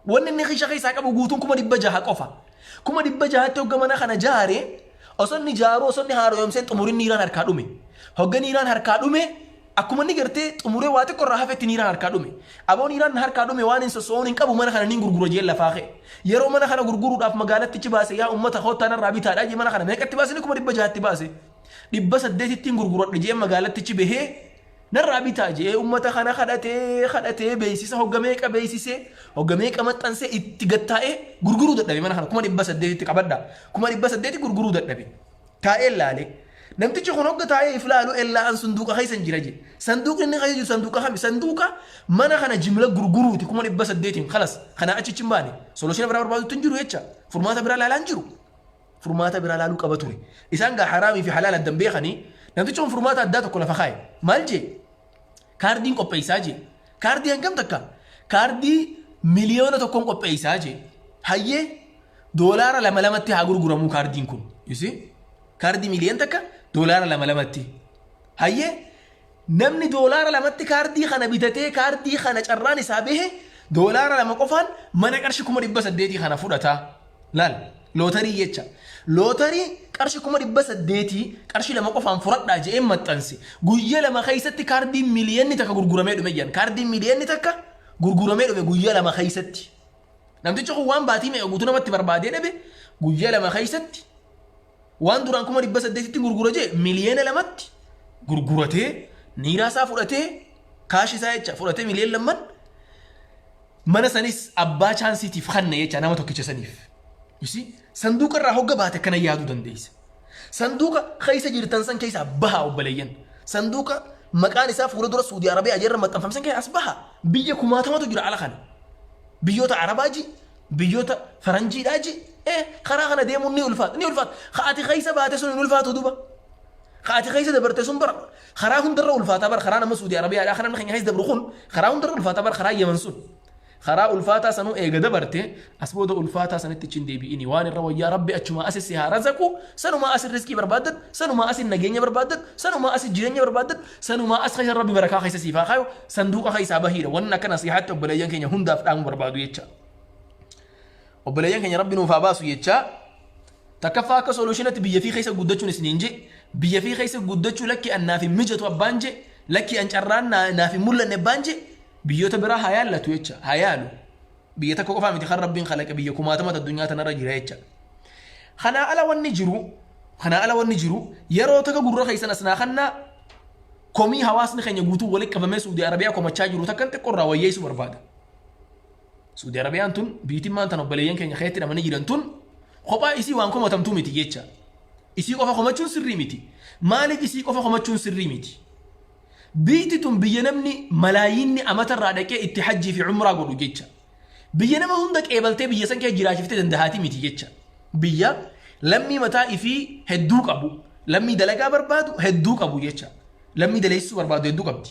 Wanni inni kisha keessaa qabu guutuun 600,000 qofa. 600,000tti hogga mana kana jaare osoo inni jaaruu osoo inni haaromseen xumurin niiraan harkaa dhume. Hogga niiraan harkaa dhume akkuma inni gartee xumuree waa xiqqoo irraa hafetti niiraan harkaa dhume. Aboo niiraan harkaa dhume waan hin sosso'uun hin qabu mana kana niin gurgura jee lafaa ka'e. Yeroo mana kana gurguruudhaaf magaalattichi baase yaa uummata koottaa narraa bitaadhaa jee mana kana meeqatti baase inni 600,000tti baase. 800ttiin gurguradhe jee magaalattichi bahee narraa bitaa jee uummata kana kadhatee kadhatee beeksisa hogga meeqa beeksisee hogga meeqa maxxansee itti gattaa'ee gurguruu dadhabe mana kana 800,000tti qabadha. 800,000 gurguruu dadhabe. Taa'ee laalee. Namtichi kun hogga taa'ee if laalu ellaa an sunduuqa keessa hin jira jee. Sanduuqni inni keessa jiru sanduuqa kami? Sanduuqa mana kana jimla gurguruuti 800,000 kalas. Kanaa achichi hin baane. Solution biraa barbaadutti hin jiru jecha. Furmaata biraa laalaa hin jiru. Furmaata biraa laaluu qaba ture. Isaan gaa haraamii fi halaal addan beekanii namtichi kun furmaata addaa tokko lafa kaa'e. Maal jee? Kaardiin qopheessaa jee. Kaardii hangam takka? Kaardii 1,000,000 qopheessaa jee. Hayyee doolaara lama lamatti haa gurguramuu kaardiin kun. You see? Kaardii 1,000,000 doolaara lama lamatti. Hayyee namni doolaara lamatti kaardii kana bitatee kaardii kana carraan isaa bahe doolaara 2 qofaan mana qarshii 800,000 kana fudhata. Laal lootarii jecha. Lootarii qarshii 800,000 qarshii 2 qofaan fudhadhaa jedhee maxxanse. Guyyaa 2 keessatti kaardiin 1,000,000 gurguramee dhume jedhan. Kaardiin 1,000,000 gurguramee dhume guyyaa 2 keessatti. Namtichi kun waan baatii meeqa guutuu namatti barbaadee dhabe guyyaa 2 keessatti waan duraan 800,000tti gurgura jee 2,000,000tti gurguratee niiraa isaa fudhatee kaashi isaa jecha fudhatee 2,000,000 mana sanis abbaa chaansiitiif kanne jecha nama tokkicha saniif. You see? Sanduuqa irraa hogga baate akkana yaaduu dandeessa. Sanduuqa keessa jirtan san keessaa baha obboleeyyan. Sanduuqa maqaan isaa fuula dura Suudii Arabiyaa jirra maxxanfamsan keessa as baha. Biyya kumaatamatu jira ala kana. Biyyoota Arabaa ji, biyyoota Faranjiidhaa ji, karaa kana deemuun ni ulfaata, ni ulfaata. Ka ati keessa baate sun hin ulfaatu duba. Ka ati keessa dabarte sun bara karaa hundarra ulfaataa bara karaa nama Suudii Arabiyaadhaa karaa nama keenya keessa dabru kun karaa hundarra ulfaataa bara karaa Yemen sun. Karaa ulfaataa sanuu eega dabarte as booda ulfaataa sanitti achi hin deebi'ini waan irra wayyaa rabbi achumaa asi si haa razaqu sanumaa asi riskii barbaaddadhu sanumaa asi nageenya barbaaddadhu sanumaa asi jireenya barbaaddadhu sanumaa as keessa rabbi barakaa keessa siif haa kaayu sanduuqa keessaa bahiidha wanni akka nasihaatti obboleeyyan keenya hundaaf dhaamuu barbaadu jecha. Obboleeyyan keenya rabbi nuuf haa baasu jecha. Takkaffaa akka solutionatti biyya fi keessa guddachuun isiniin je biyya fi keessa guddachuu lakki an naaf hin mijatu abbaan je lakki an carraan naaf hin mul'anne abbaan je biyyoota biraa haa yaallatu jecha haa yaalu. Biyya tokko qofaa miti kan rabbiin kalaqe biyya kumaatamatu addunyaa tanarra jira jecha. Kanaa ala wanni jiru kanaa ala wanni jiru yeroo takka gurra keessan as naa kannaa komii hawaasni keenya guutuu walitti qabamee Suudii Arabiyaa komachaa jiru takkan xiqqoo irraa wayyeessuu barbaada. Suudii Arabiyaan tun biitimmaan tan obboleeyyan keenya keessatti hidhamanii jiran tun kophaa isii waan komatamtuu miti jecha. Isii qofa komachuun sirrii miti. Maaliif isii qofa komachuun sirrii miti? Biitti tun biyya namni malaayiinni amatarraa dhaqee itti hajjii fi umraa godhu jecha. Biyya nama hunda qeebaltee biyya san keessa jiraachiftee dandahaati miti jecha. Biyya Lammii mataa ifii hedduu qabu, lammii dalagaa barbaadu hedduu qabu jecha. Lammii daleessisuu barbaadu hedduu qabdi.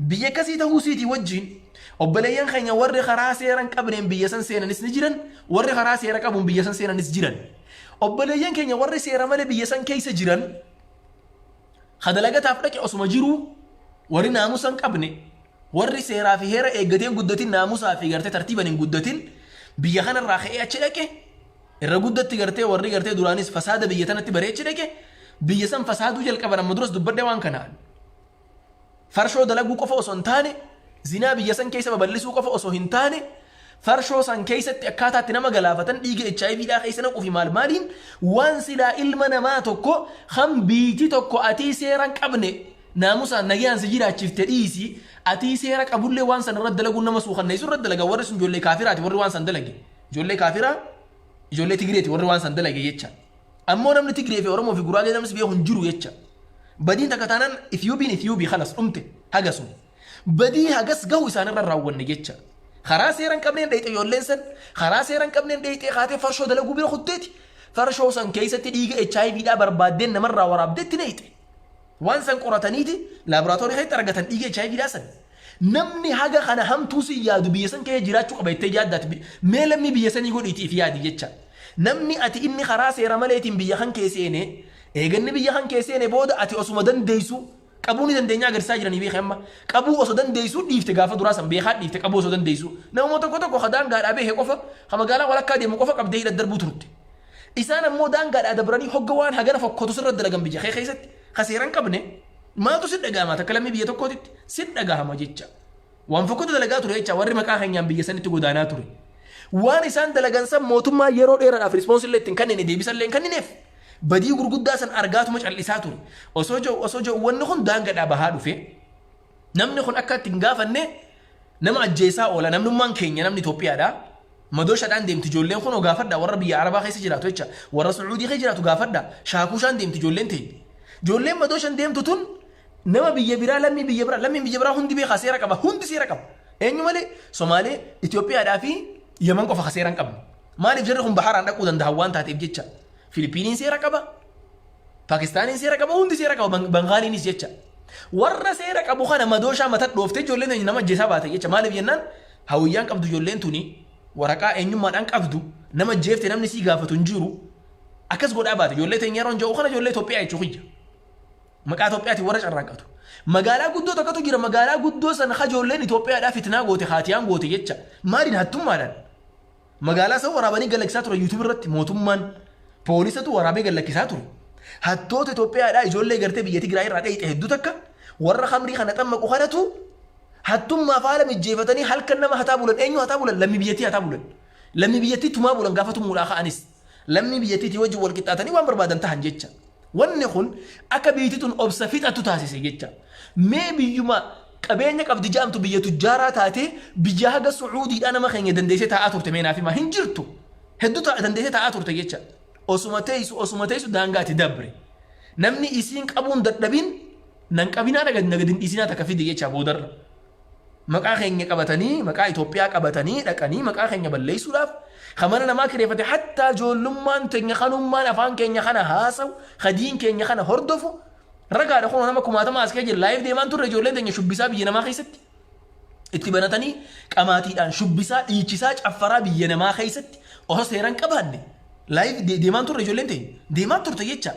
Biyya akkasii tahuu isiitii wajjiin obboleeyyan keenya warri karaa seera hin qabneen biyya san seenanis ni jiran, warri karaa seera qabuun biyya san seenanis jiran. Obboleeyyan keenya warri seera malee biyya san keessa jiran ka dalagataaf dhaqe osuma jiruu warri naamusa hin qabne, warri seeraa fi heera eeggatee hin guddatin, naamusaa fi gartee tartiiban hin guddatin biyya kanarraa ka'ee achi dhaqe. Irra guddatti gartee warri gartee duraanis fasaada biyya tanatti baree achi dhaqe biyya san fasaaduu jalqaban. Amma duras dubbadhe waan kanaan. Farshoo dalaguu qofa osoo hin taane, zinaa biyya san keessa babal'isuu qofa osoo hin taane, farshoo san keessatti akkaataa itti nama galaafatan, dhiiga HIV dhaa keessa naquu fi maal maaliin, waan silaa ilma namaa tokko kan biiti tokko atii seera hin qabne naamusaan nagayaan si jiraachifte dhiisi, atii seera qabullee waan san irratti dalaguun nama suukanneessu irratti dalagan. Warri sun ijoollee kaafiraati. Warri waan san dalage ijoollee kaafiraa, ijoollee Tigreeti warri waan san dalage jecha. Ammoo namni Tigree fi Oromoo fi Guraagee namni si beeku hin jiru jecha. Badiin takka taanaan Itiyoobiin Itiyoobii kalas dhumte hagasuma. Badii hagas gahu isaanirra raawwanne jecha. Karaa seera hin qabneen dheeyxe ijoolleen san, karaa seera hin qabneen dheeyxee kaatee farshoo dalaguu bira kutteeti. Farshoo san keessatti dhiiga HIV dhaa barbaaddeen namarraa waraabdeetti neeyxe. Waan san qorataniiti laaboraatoorii keessatti argatan dhiiga HIV dhaa san. Namni haga kana hamtuu si yaadu biyya san keessa jiraachuu qaba jettee yaaddaati. Mee lammii biyya sanii godhiiti if yaadi jecha. Namni ati inni karaa seera maleetiin biyya kan kee seene, eeganni biyya kan kee seene booda ati osuma dandeessu qabuu ni dandeenya agarsiisaa jiranii beekee amma. Qabuu osoo dandeessu dhiifte, gaafa duraa san beekaa dhiifte qabuu osoo dandeessu. Namuma tokko tokko ka daangaadhaa beeke qofa, ka magaalaa walakkaa deemu qofa qabdee hidha darbuu turte. Isaan ammoo daangaadhaa dabranii hogga waan hagana fokkotu sirra dalagan biyya kee keessatti ka seera hin qabne, maaltu si dhagahama? Takka lammii biyya tokkootitti si dhagahama jecha. Waan fokkotu dalagaa ture jecha warri maqaa keenyaan biyya sanitti godaanaa ture. Waan isaan dalagan san mootummaa yeroo dheeraadhaaf response illee ittiin kennine, deebisa illee hin kennineef. Badii gurguddaa san argaatuma callisaa ture. Osoo jiru wanni kun daangaadhaa bahaa dhufe. Namni kun akka itti hin gaafanne nama ajjeesaa oola. Namnummaan keenya namni Itoophiyaadha. Madooshaadhaan deemti ijoolleen kun, gaafadha warra biyya Arabaa keessa jiraatu jecha. Warra Sucuudii keessa jiraatu gaafadha. Shaakuushaan deemti ijoolleen teenya. Ijoolleen madooshaan deemtu tun nama biyya biraa, lammii biyya biraa, lammiin biyya biraa hundi beekaa seera qaba. Hundi seera qaba. Eenyu malee? Somaalee, Itoophiyaadhaa fi Yaman qofa ka seera hin qabne. Maaliif? Jarri kun baharaan dhaquu danda'an waan taateef jecha. Filipiiniin seera qaba. Paakistaaniin seera qaba, hundi seera qaba, Bangaaliinis jecha. Warra seera qabu kana madooshaa mata dhooftee ijoolleen teenya nama ajjeesaa baate jecha. Maaliif jennaan, hawiyyaan qabdu ijoolleen tuni, waraqaa eenyummaadhaan qabdu, nama ajjeefte namni sii gaafatu hin jiru. Akkas godhaa baate ijoollee teenya. Yeroon jedhu kana ijoollee Itoophiyaa jechuu kiyya. Maqaa Itoophiyaatiin warra carraaqqatu. Magaalaa guddoo tokkotu jira. Magaalaa guddoo sana ka ijoolleen Itoophiyaadhaa fitnaa goote, haatiyaan goote jecha. Maaliin? Hattummaadhaan. Magaalaa san waraabanii galakkisaa ture YouTube irratti, mootummaan poolisatu waraabee galakkisaa ture. Hattoota Itoophiyaadhaa ijoollee gartee biyya Tigraay irraa dheeyxe hedduu takka, warra kamrii kana xammaqu kanatu hattummaaf haala mijjeeffatanii halkan nama hataa bulan. Eenyu hataa bulan? Lammii biyyattii hataa bulan. Lammii biyyattii tumaa bulan gaafa tumuudhaa ka'anis. Lammii biyyattiitii wajjin wal qixxaatanii waan barbaadan tahan jecha. Wanni kun akka biyyi tun obsa fixattu taasise jecha. Mee biyyuma qabeenya qabdi jedhamtu, biyya tujjaaraa taatee, biyya haga Sucuudiidhaa nama keenya dandeessee taa'aa turte mee naaf himaa? Hin jirtu. Hedduu dandeessee taa'aa turte jecha. Osuma teessu daangaati dabre. Namni isiin qabuun dadhabin nan qabinaa, nagad hin dhiisinaa takka fide jecha boodarra. Maqaa keenya qabatanii, maqaa Itoophiyaa qabatanii dhaqanii maqaa keenya balleessuudhaaf kan mana namaa kireeffate, hattaa ijoollummaan teenya kanummaan afaan keenya kana haasawu, hadiin keenya kana hordofu ragaadha. Kun nama kumaatama as keessa jira. Live deemaan turre ijoolleen teenya shubbisaa biyya namaa keessatti itti banatanii qamaatiidhaan shubbisaa, dhiichisaa, caffaraa biyya namaa keessatti osoo seeraan qabaanne live deemaan turre, ijoolleen teenya deemaan turte jecha.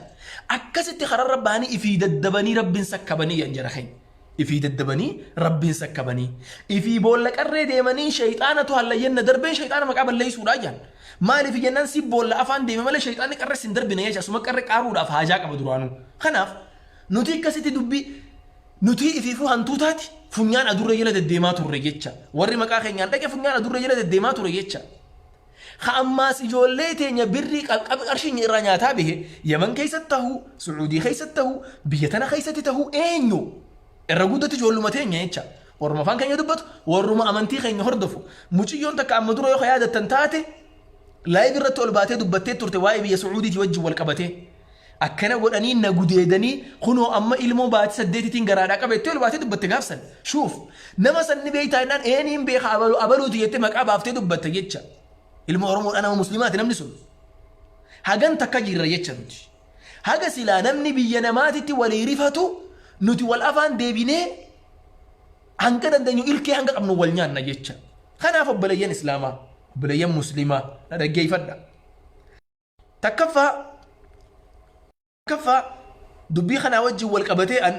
Akkasitti kararra bahanii ifii daddabanii rabbiin sakkabanii yan jara keenya. Ifii daddabanii rabbiin sakkabanii ifii boolla qarree deemanii shayxaanatu hallayyanna darbeen shayxaana maqaa balleessuudha jaan. Maaliif jennaan, si boolla afaan deeme malee shayxaanni qarree sin darbine jecha, asuma qarree qaaruudhaaf haajaa qaba duraanuu. Kanaaf nuti akkasitti dubbii nuti ifiifuu hantuutaati funyaan adurree jala deddeemaa turre jecha. Warri maqaa keenyaan dhaqe funyaan adurree jala deddeemaa ture jecha. Ka ammaas ijoollee teenya birrii qarshii irraa nyaataa bahe Yaman keessatti tahuu, Sucuudii keessatti tahuu, biyya tana keessatti tahuu, eenyu? Irra guddatti ijoolluma teenya jecha. Warruma afaan keenya dubbatu, warruma amantii keenya hordofu. Mucayyoon takka amma dura yoo ka yaadattan taate live irratti ol baatee dubbattee turte waa'ee biyya Sucuudiitii wajjin wal qabatee. Akkana godhanii na gudeedanii, kunoo amma ilmoo baatii 8tiin garaadhaa qabettee ol baatee dubbatte gaafsan. Shuuf, nama sanni beektaa jennaan, eeniin beeka, abalu abaluuti jettee maqaa baaftee dubbatte jecha. Ilma Oromoodhaa, nama Muslimaati namni sun. Hagan takka jirra jecha nuti. Haga silaa namni biyya namaatitti walii rifatu nuti wal afaan deebinee hanga dandeenyu ilkee hanga qabnu wal nyaanna jecha. Kanaaf obboleeyyan Islaamaa, obboleeyyan Muslimaa na dhaggeeffadha. Takkaffaa Takkaffaa dubbii kanaa wajjin wal qabatee an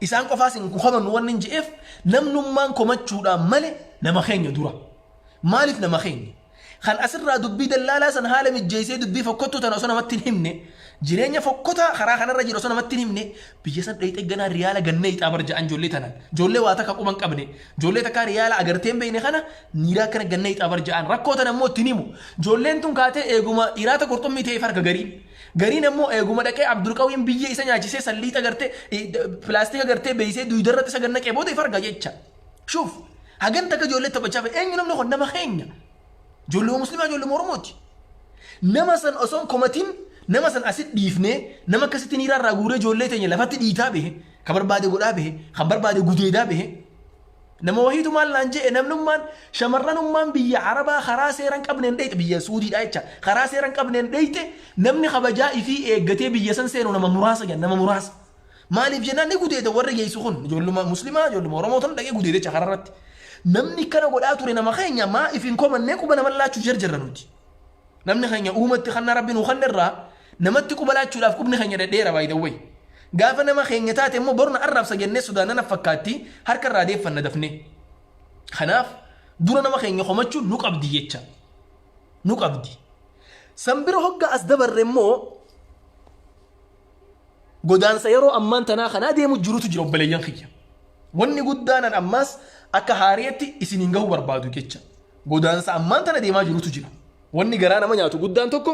isaan qofaas hin komannu wanni hin je'eef namnummaan komachuudhaan male nama keenya dura. Maaliif nama keenya? Kan asirraa dubbii dallaalaa san haala mijjeessee dubbii fokkottuu tana osoo namatti hin himne jireenya fokkotaa karaa kanarra jiru osoo namatti hin himne biyya san dhayxee ganaa riyaala gannee ixaa bar ja'an ijoollee tanaan. Ijoollee waa takka quban qabne ijoollee takkaa riyaala agartee hin beekne kana niiraa akkana gannee ixaa bar ja'an rakkoo tana immoo ittiin himu. Ijoolleen tun kaatee eeguma iraata qurxummii ta'eef harka gariin. Gariin ammoo eeguma dhaqee Abdulqawiin biyyee isa nyaachisee salliixa gartee pilaastika gartee beeysee duydarratti isa gad naqee booda if arga jecha. Shuuf hagan takka ijoollee taphachaa fe eenyu namni kun nama keenya. Ijoollee muslimaa ijoollee Oromooti. Nama san osoo hin komatin nama san asit dhiifnee nama akkasitti niiraa irraa guuree ijoollee teenya lafatti dhiitaa bahe kan barbaade godhaa bahe kan barbaade gudeedaa bahe. Nama wahiitu maal naan je'e namnummaan shamarranummaan biyya Arabaa karaa seera hin qabneen dheyxe biyya Suudiidha jecha karaa seera hin qabneen dheyxe namni kabajaa ifii eeggatee biyya san seenu nama muraasa jedhan nama muraasa. Maaliif jennaan ni gudeeda warri geessu kun ijoolluma muslimaa ijoolluma Oromoo tan dhaqee gudeeda jecha karaa irratti. Namni kana godhaa ture nama keenya maa if hin komannee quba nama laachuuf jarjarra nuti. Namni keenya uumatti kannaa rabbi nuu kanne irraa namatti quba laachuudhaaf qubni keenya dhedheera by the way. Gaafa nama keenya taate immoo borna arrabsa jennee sodaanna na fakkaatti harka irraa deeffanna dafnee. Kanaaf dura nama keenya komachuun nu qabdi jecha. Nu qabdi. San bira hogga as dabarre immoo godaansa yeroo ammaan tanaa kanaa deemu jirutu jira obboleeyyan kiyya. Wanni guddaan an ammaas akka haariyetti isiniin gahuu barbaadu jecha. Godaansa ammaan tana deemaa jirutu jira. Wanni garaa nama nyaatu guddaan tokko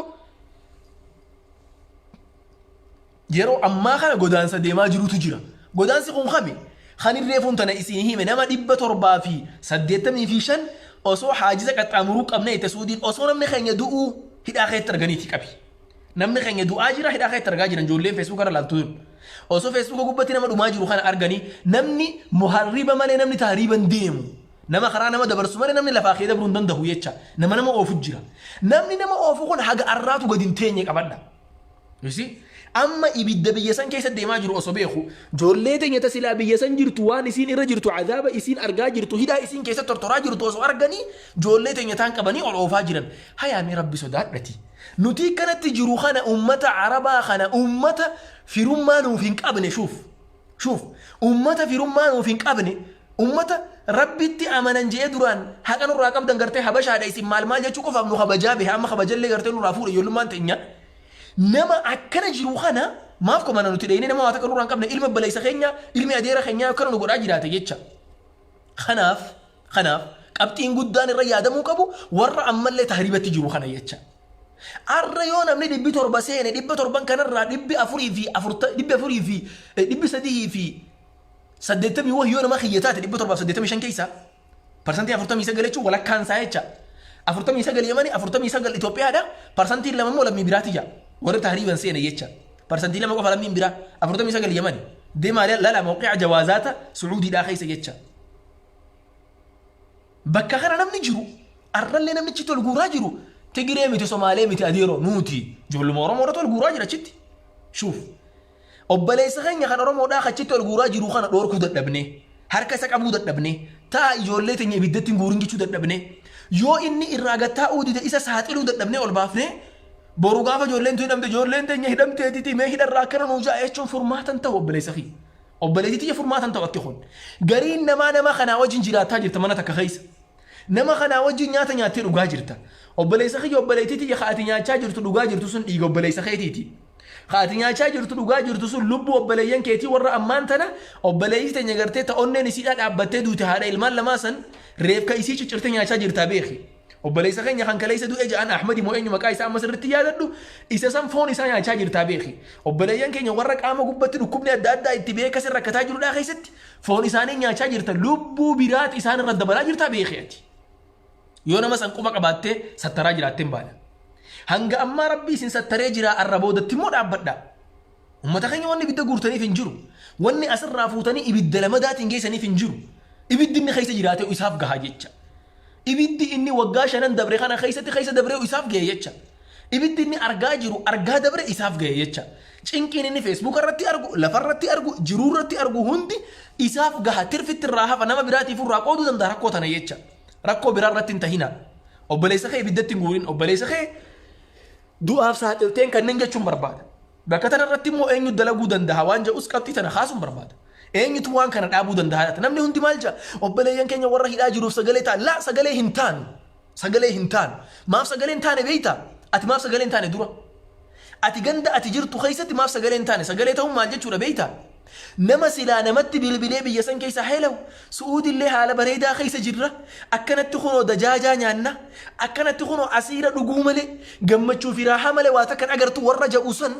yeroo ammaa kana godaansa deemaa jirutu jira. Godaansi kun kami? Kan irreefuun tana isin hime nama 785 osoo haajiza qaxxaamuruu qabne itti Suudiin osoo namni keenya du'uu hidhaa keessatti arganiiti qabi. Namni keenya du'aa jira hidhaa keessatti argaa jiran ijoolleen feesbuuka irra laaltu tun. Osoo feesbuuka gubbatti nama dhumaa jiru kana arganii namni muharriba malee namni tahriiban deemu. Nama karaa nama dabarsu malee namni lafaa kee dabruu hin danda'u jecha. Nama nama oofu jira. Namni nama oofu kun haga arraatu gadi hin teenye qabadha. You see? Amma ibidda biyya san keessa deemaa jiru osoo beeku ijoollee teenya ta silaa biyya san jirtu waan isiin irra jirtu azaaba isiin argaa jirtu hidhaa isiin keessa tortoraa jirtu osoo arganii ijoollee teenya taan qabanii ol oofaa jiran. Hayaa mee rabbi sodaadhati. Nuti kanatti jiru kana ummata Arabaa kana ummata firummaa nuuf hin qabne shuuf. Shuuf ummata firummaa nuuf hin qabne ummata rabbitti amanan je'ee duraan haqa nurraa qabdan gartee habashaadha isin maal maal jechuu qofaaf nu kabajaa behe amma kabajallee gartee nurraa fuudhe ijoollummaan teenya nama akkana jiru kana maaf komana nuti dheeyne nama waa takka nurraa hin qabne ilma baleessa keenya ilmi adeera keenyaa akkana nu godhaa jiraate jecha. Kanaaf kanaaf qabxiin guddaan irra yaadamuu qabu warra ammallee tahriibatti jiru kana jecha. Arra yoo namni 700 seene 700 kanarraa 404 380 wahi yoo nama kiyya taate 785 keessaa 49% jechuun walakkaan isaa jecha. 49 Yamani 49 Itoophiyaadha 2% immoo lammii biraati jaa warri tahriiban seene jecha. 2% qofa lammiin biraa 49 Yamani. Deemaa lala mawqi'a jawaazaata Sucuudiidhaa keessa jecha. Bakka kana namni jiru arrallee namni achitti ol guuraa jiru Tigiree miti Somaalee miti adeeroo nuuti ijoolluma Oromoo irratti ol guuraa jira achitti. Shuuf. Obboleessa keenya kan Oromoodhaa achitti ol guuraa jiru kana dhoorkuu dadhabne harka isa qabuu dadhabne ta'a ijoollee teenya ibiddatti hin guurin jechuu dadhabne yoo inni irraa gad taa'uu dide isa saaxiluu dadhabne ol baafne boru gaafa ijoolleen tun hidhamte ijoolleen teenya hidhamteetiti mee hidharraa akkana nuu ja'a jechuun furmaatan ta'u obboleessa kiyya. Obboleettii tiyya furmaatan ta'u akki kun. Gariin namaa nama kanaa wajjin jiraataa jirta mana takka keessa. Nama kanaa wajjin nyaata nyaattee dhugaa jirta. Obboleessa kiyya obboleettii tiyya ka ati nyaachaa jirtu dhugaa jirtu sun dhiiga obboleessa keetiiti. Ka ati nyaachaa jirtu dhugaa jirtu sun lubbuu obboleeyyan keetii warra ammaan tana obboleessi teenya gartee ta onneen isiidhaa dhaabbattee duute haadha ilmaan lamaa san reefka isii ciccirtee nyaachaa jirtaa beeki. Obboleessa keenya kan kaleessa du'e ja'an Ahmadi moo eenyu maqaa isaa amma sirriitti yaadadhu isa san foon isaa nyaachaa jirtaa beeki. Obboleeyyan keenya warra qaama gubbatti dhukkubni adda addaa itti beeka sin rakkataa jirudhaa keessatti foon isaanii nyaachaa jirta lubbuu biraat isaan irra dabalaa jirtaa beeki ati. Yoo nama san quba qabaattee sattaraa jiraattee hin baana. Hanga ammaa rabbi isin sattaree jiraa arra boodatti immoo dhaabbadha. Uummata keenya wanni ibidda guurtaniif hin jiru. Wanni asirraa fuutanii ibidda lamadaatiin geessaniif hin jiru. Ibiddi inni keessa jiraate isaaf gaha jecha. Ibiddi inni waggaa shanan dabre kana keessatti keessa dabree isaaf gahe jecha. Ibiddi inni argaa jiru argaa dabre isaaf gahe jecha. Cinqiin inni Facebook irratti argu, lafa irratti argu, jiruu irratti argu hundi isaaf gaha, tirfitti irraa hafa, nama biraatiif irraa qooduu danda'a rakkoo tana jecha. Rakkoo biraa irratti hin tahina. Obboleessa kee ibiddatti hin guurin, obboleessa kee du'aaf saaxilteen kanneen jechuun barbaada. Bakka tana irratti immoo eenyu dalaguu danda'a waan jedhus qabxii tana kaasuun barbaada. Eenyutu waan kana dhaabuu danda'a laata? Namni hundi maal jedha? Obboleeyyan keenya warra hidhaa jiruuf sagalee ta'a. Laa, sagalee hin taanu. Sagalee hin taanu. Maaf sagalee hin taane beektaa? Ati maaf sagalee hin taane dura? Ati ganda ati jirtu keessatti maaf sagalee hin taane? Sagalee ta'uun maal jechuudha beektaa? Nama silaa namatti bilbilee biyya san keessa, "Hello, Su'uudillee haala bareedaa keessa jirra. Akkanatti kunoo dajaajaa nyaanna. Akkanatti kunoo asiira dhuguu malee, gammachuu fi raahaa malee waa takkan agartu," warra ja'u san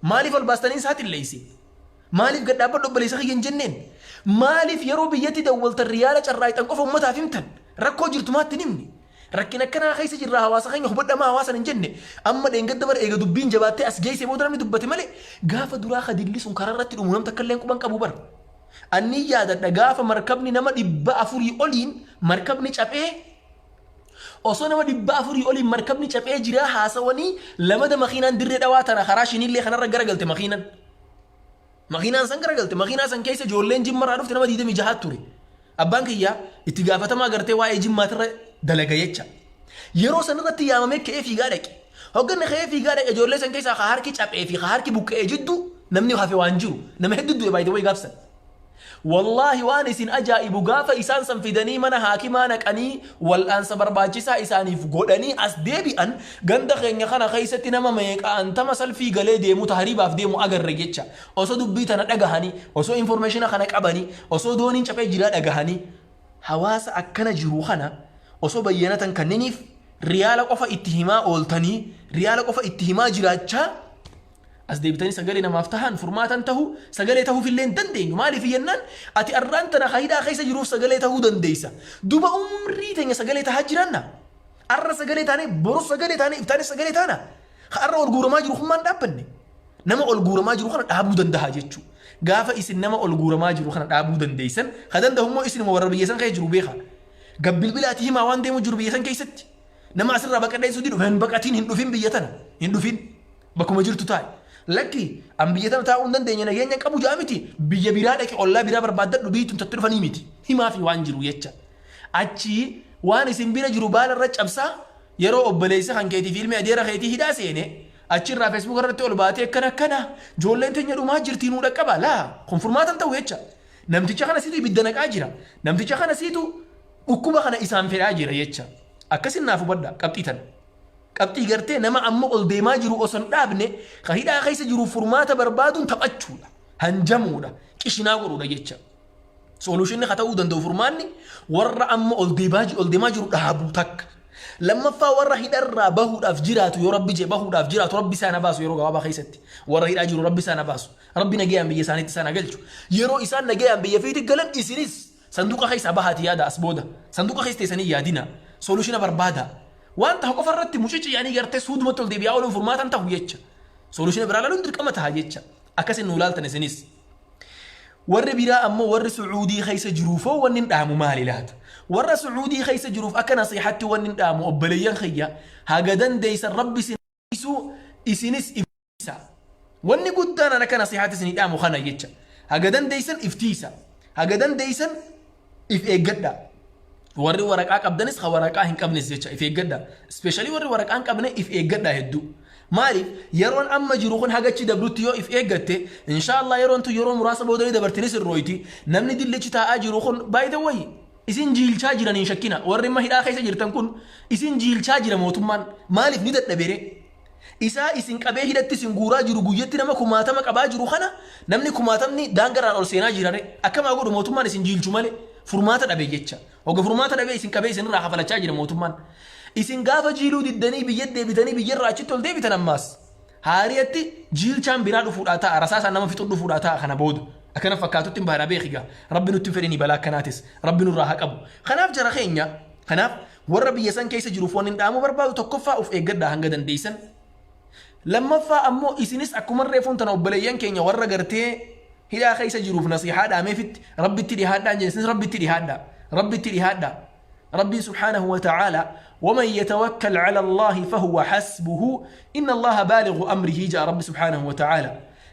maaliif ol baastanii saaxilleessi? Maaliif gad dhaabbadhu obboleessa kiyya hin jenneen? Maaliif yeroo biyyatti dawwaltan riyaala carraaqxan qofa ummataaf himtan? Rakkoo jirtu maatti hin himne? Rakkina akkanaa keessa jirra, hawaasa keenya hubadhamaa hawaasan hin jenne. Amma dheengadda bara eega dubbiin jabaattee as geesse booda namni dubbate malee, gaafa duraa kadilli sun karaa irratti dhumu namni takka illee quban qabu bara. Anni yaadadha, gaafa markabni nama 400 oliin markabni caphee, osoo nama 400 oliin markabni caphee jiraa haasawanii, lamada makiinaan Dirree Dhawaa tana karaa Shiniillee kanarra garagalte makiinan. Makiinaan san garagalte. Makiinaa san keessa ijoolleen Jimmarraa dhufte nama 26 ture. Abbaan kiyya itti gaafatamaa gartee waa'ee Jimmaatirra dalaga jecha. Yeroo san irratti yaamamee ka'ee fiigaa dhaqe. Hogganni ka'ee fiigaa dhaqe, ijoollee san keessaa ka harki caphee fi ka harki buqqa'ee jidduu namni hafe waan jiru. Nama hedduu du'e baay'ee wayii gaafsan. Wallaahi, waan isin ajaa'ibu, gaafa isaan san fidanii mana haakimaa naqanii wal'aansa barbaachisaa isaaniif godhanii as deebi'an, ganda keenya kana keessatti nama meeqaantama salfii galee deemu, tahriibaaf deemu agarre jecha. Osoo dubbii tana dhagahanii, osoo information kana qabanii, osoo dooniin caphee jiraa dhagahanii, hawaasa akkana jiru kana osoo bayyanatan kanniniif riyaala qofa itti himaa ooltanii, riyaala qofa itti himaa jiraachaa as deebitanii sagalee namaaf tahan furmaatan tahu, sagalee tahuuf illee hin dandeenyu. Maaliif jennaan, ati arraan tana hidhaa keessa jiruuf sagalee tahuu dandeessa. Duba umrii teenya sagalee tahaa jiranna? Arra sagalee taane, boru sagalee taane, iftaanis sagalee taana. Arra ol guuramaa jiru kun maan dhaabbanne? Nama ol guuramaa jiru kana dhaabuu danda'a jechuu. Gaafa isin nama ol guuramaa jiru kana dhaabuu dandeessan, ka danda'u immoo isinuma warra biyya san keessa jiru beeka. Gabbilbilaati himaa waan deemu jiru biyya san keessatti. Nama asirraa baqadhee suutii dhufe, hin baqatiin, hin dhufin, biyya tana hin dhufin, bakkuma jirtu taa'i. Lakki, an biyya tana taa'uu hin dandeenye, nageenya qabu ja'a miti, biyya biraa dhaqi, ollaa biraa barbaaddadhu, biyyi tun tatti dhufanii miti. Himaa fi waan jiru jecha. Achi waan isin bira jiru baala irra cabsaa. Yeroo obboleessa kan keetii fi ilmi adeera keetii hidhaa seene, achirraa Facebook irratti ol baatee akkana akkana ijoolleen teenya dhumaa jirtii nuu dhaqqaba, laa, kun furmaatan ta'u jecha. Namticha kana siitu ibidda naqaa jira. Namticha kana siitu dhukkuba kana isaan fedhaa jira jecha. Akkasin naaf hubadha qabxii tana. Qabxii gartee nama amma ol deemaa jiru osoo hin dhaabne ka hidhaa keessa jiru furmaata barbaaduun taphachuudha. Hanjamuudha. Qishinaa godhuudha jecha. Solutionni ka ta'uu danda'u, furmaanni, warra amma ol deemaa jiru dhaabuu takka. Lammaffaa, warra hidharraa bahuudhaaf jiraatu, yoo Rabbi jee bahuudhaaf jiraatu, Rabbi isaan baasu yeroo gabaabaa keessatti. Warra hidhaa jiru Rabbi isaan baasu. Rabbi nagayaan biyya isaaniitti isaan galchu. Yeroo isaan nagayaan biyya fiitti galan, isinis sanduuqa keessaa bahaati yaada as booda. Sanduuqa keessa teessanii yaadina. Solutiona barbaada. Waan ta'a qofa irratti mucici yaanii gartee suudumatti ol deebi'aa ooluun furmaatan ta'u jecha. Solutiona biraa laaluun dirqama ta'a jecha. Akkasin nu ilaaltan isinis. Warri biraa ammoo, warri Sucuudii keessa jiruufoo wanni hin dhaamu maali laata? Warra Sucuudii keessa jiruuf akka nasiihatti wanni hin dhaamu, obboleeyyan kiyya, haga dandeessan Rabbi isin isinis iftiisa. Wanni guddaan an akka nasihaatti isinii dhaamu kana jecha. Haga dandeessan iftiisa. Haga dandeessan if eeggadha. Warri waraqaa qabdanis, ka waraqaa hin qabnes jecha, if eeggadha. Especially warri waraqaa hin qabne if eeggadha hedduu. Maaliif, yeroon amma jiru kun hagachi dabrutti yoo if eeggatte, inshaallah yeroon tun yeroo muraasa booda ni dabartini sirrooyti. Namni dillichi taa'aa jiru kun, by the way, isin jiilchaa jiran hin shakkina. Warri amma hidhaa keessa jirtan kun isin jiilchaa jira mootummaan. Maaliif ni dadhabere? Isaa isin qabee hidhatti isin guuraa jiru, guyyatti nama kumaatama qabaa jiru kana, namni kumaatamni daangarraan ol seenaa jirare. Akkamaa godhu mootummaan isin jiilchu malee? Furmaata dhabe jecha. Hogga furmaata dhabee isin qabee isinirraa kafalachaa jira mootummaan. Isin gaafa jiiluu diddanii biyya deebitanii, biyyarraa achitti ol deebitan, ammaas haariyatti jiilchaan biraa dhufuudhaa ta'a, rasaasaan nama fixuun dhufuudhaa ta'a kana booda. Akkana fakkaatutti hin baana beekigaa. Rabbi nutti hin fedhini, balaa akkanaatis Rabbi nurraa haa qabu. Kanaaf jara keenya, kanaaf warra biyya san keessa jiruuf wanni dhaamuu barbaadu, tokkoffaa of eeggadhaa hanga dandeessan. Lammaffaa ammoo isinis akkuma reefuun tana obboleeyyan keenya warra gartee hidhaa keessa jiruuf nasihaa dhaameefitti, Rabbitti dhihaadhaan jedhe, isinis Rabbitti dhihaadhaa. Rabbitti dhihaadhaa. Rabbiin subhaanahu wa ta'aala ومن يتوكل على الله فهو حسبه إن الله بالغ أمره جاء رب سبحانه وتعالى.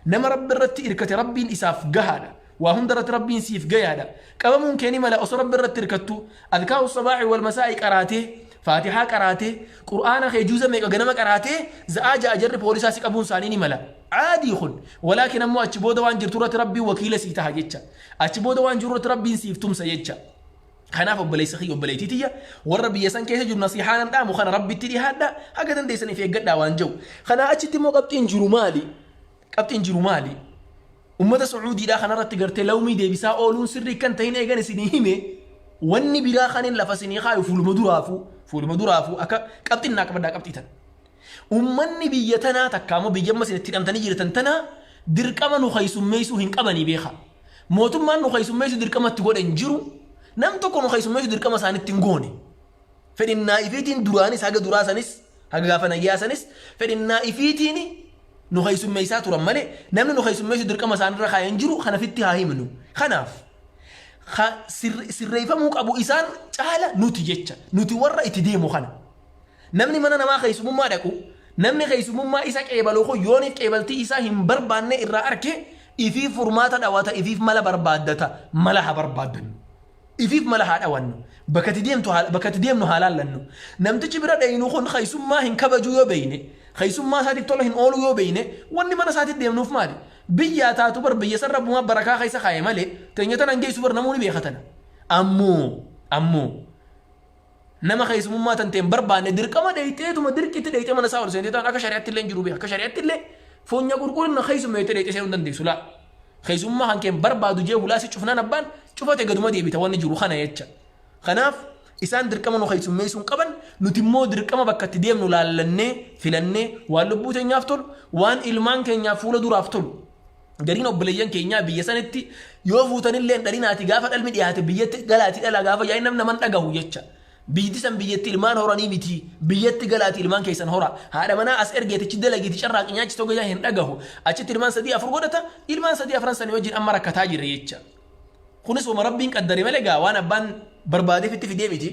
نما رب الرت إركت ربين إساف قهادا وهندرت ربين سيف قيادا كما ممكن ما لا أصر رب الرت إركتو أذكار الصباح والمساء قراته فاتحة قراته قرآن خي جوزة ميقا غنما قراته زآجا أجر بوليسا سيقبون سانيني ملا عادي خن. ولكن أمو أتشبودا وان جرتورة ربي وكيل سيتها جيتشا أتشبودا وان جرورة ربي سيفتم سيجتشا. Kanaaf obboleessa kiyya obboleettii tiyya warra biyya san keessa jiru nasihaan dhaamu kana rabbitti dhihaadha haga dandeessaniif eeggadhaa waan jiru. Kanaa achitti immoo qabxiin jiru maali? Qabxiin jiru maali? Ummata Sacuudiidhaa kanarratti gartee lawmii deebisaa ooluun sirrii kan ta'in eegan isinii hime wanni biraa kanin lafa isinii kaayu fuuluma duraafuu akka qabxiin naa qabadhaa qabxii tan. Ummanni biyya tanaa takka ammoo biyya amma isin itti hidhamtanii jirtan tanaa dirqama nu keessummeessuu hin qabanii beeka. Mootummaan nu keessummeessuu dirqama itti godhe hin jiru. Nam tokko nu keessummeessuu dirqama isaanitti hin goone. Fedhinnaa ifiitiin duraanis haga duraa sanis haga gaafa nayyaa sanis fedhinnaa ifiitiin nu keessummeessaa turan malee namni nu keessummeessuu dirqama isaanirra kaa'ee hin jiru kanafitti haa himnu. Kanaaf sirreeffamuu qabu isaan caala nuti jecha nuti warra itti deemu kana. Namni mana namaa keessummaa dhaqu namni keessummaa isa qeebalu kun yooniif qeebaltii isaa hin barbaanne irraa arke ifiif furmaata dhawata ifiif mala barbaaddata mala haa barbaaddannu. Ifiif mala haa dhawannu. Bakka itti deemnu haa laallannu. Namtichi bira dhayinu kun keessummaa hin kabaju yoo beeyne keessummaa isaatiif tola hin oolu yoo beeyne wanni mana isaatiif deemnuuf maali? Biyyaa taatu bar biyya san rabbumaa barakaa keessa kaa'e malee teenya tanan geessu bar namoonni beekatan. Ammoo nama keessummaa tan ta'e hin barbaanne dirqama dheeyxeetuma dirqitti dheeyxee mana isaa ol seentee ta'an akka shari'aatti illee hin jiru beeka. Akka shari'aatti illee funya qulqullina keessummeettee dheeyxee seenuu hin dandeessu laa. Keessummaa kan keen barbaadu jee hulaa si cufnaan abbaan cufate gaduma deebita wanni jiru kana jecha. Kanaaf isaan dirqama nu keessummeessuu hin qaban nuti immoo dirqama bakka itti deemnu laallannee filannee waan lubbuu teenyaaf tolu waan ilmaan keenyaaf fuula duraaf tolu. Gariin obboleeyyan keenyaa biyya sanitti yoo fuutanillee hin dhalinaati gaafa dhalmi dhiyaate biyyatti galaati dhala gaafa yaa'in namni naman dhagahu jecha. Biyyi san biyyatti ilmaan horanii miti biyyatti galaati ilmaan keessan hora haadha manaa as ergeetichi dalagiiti carraaqi nyaachisoo gayyaa hin dhagahu achitti ilmaan 3-4 godhata ilmaan 3-4 sanii wajjin amma rakkataa jira jecha. Kunis wama rabbiin qaddare malee gaa waan abbaan barbaadeef itti fidee miti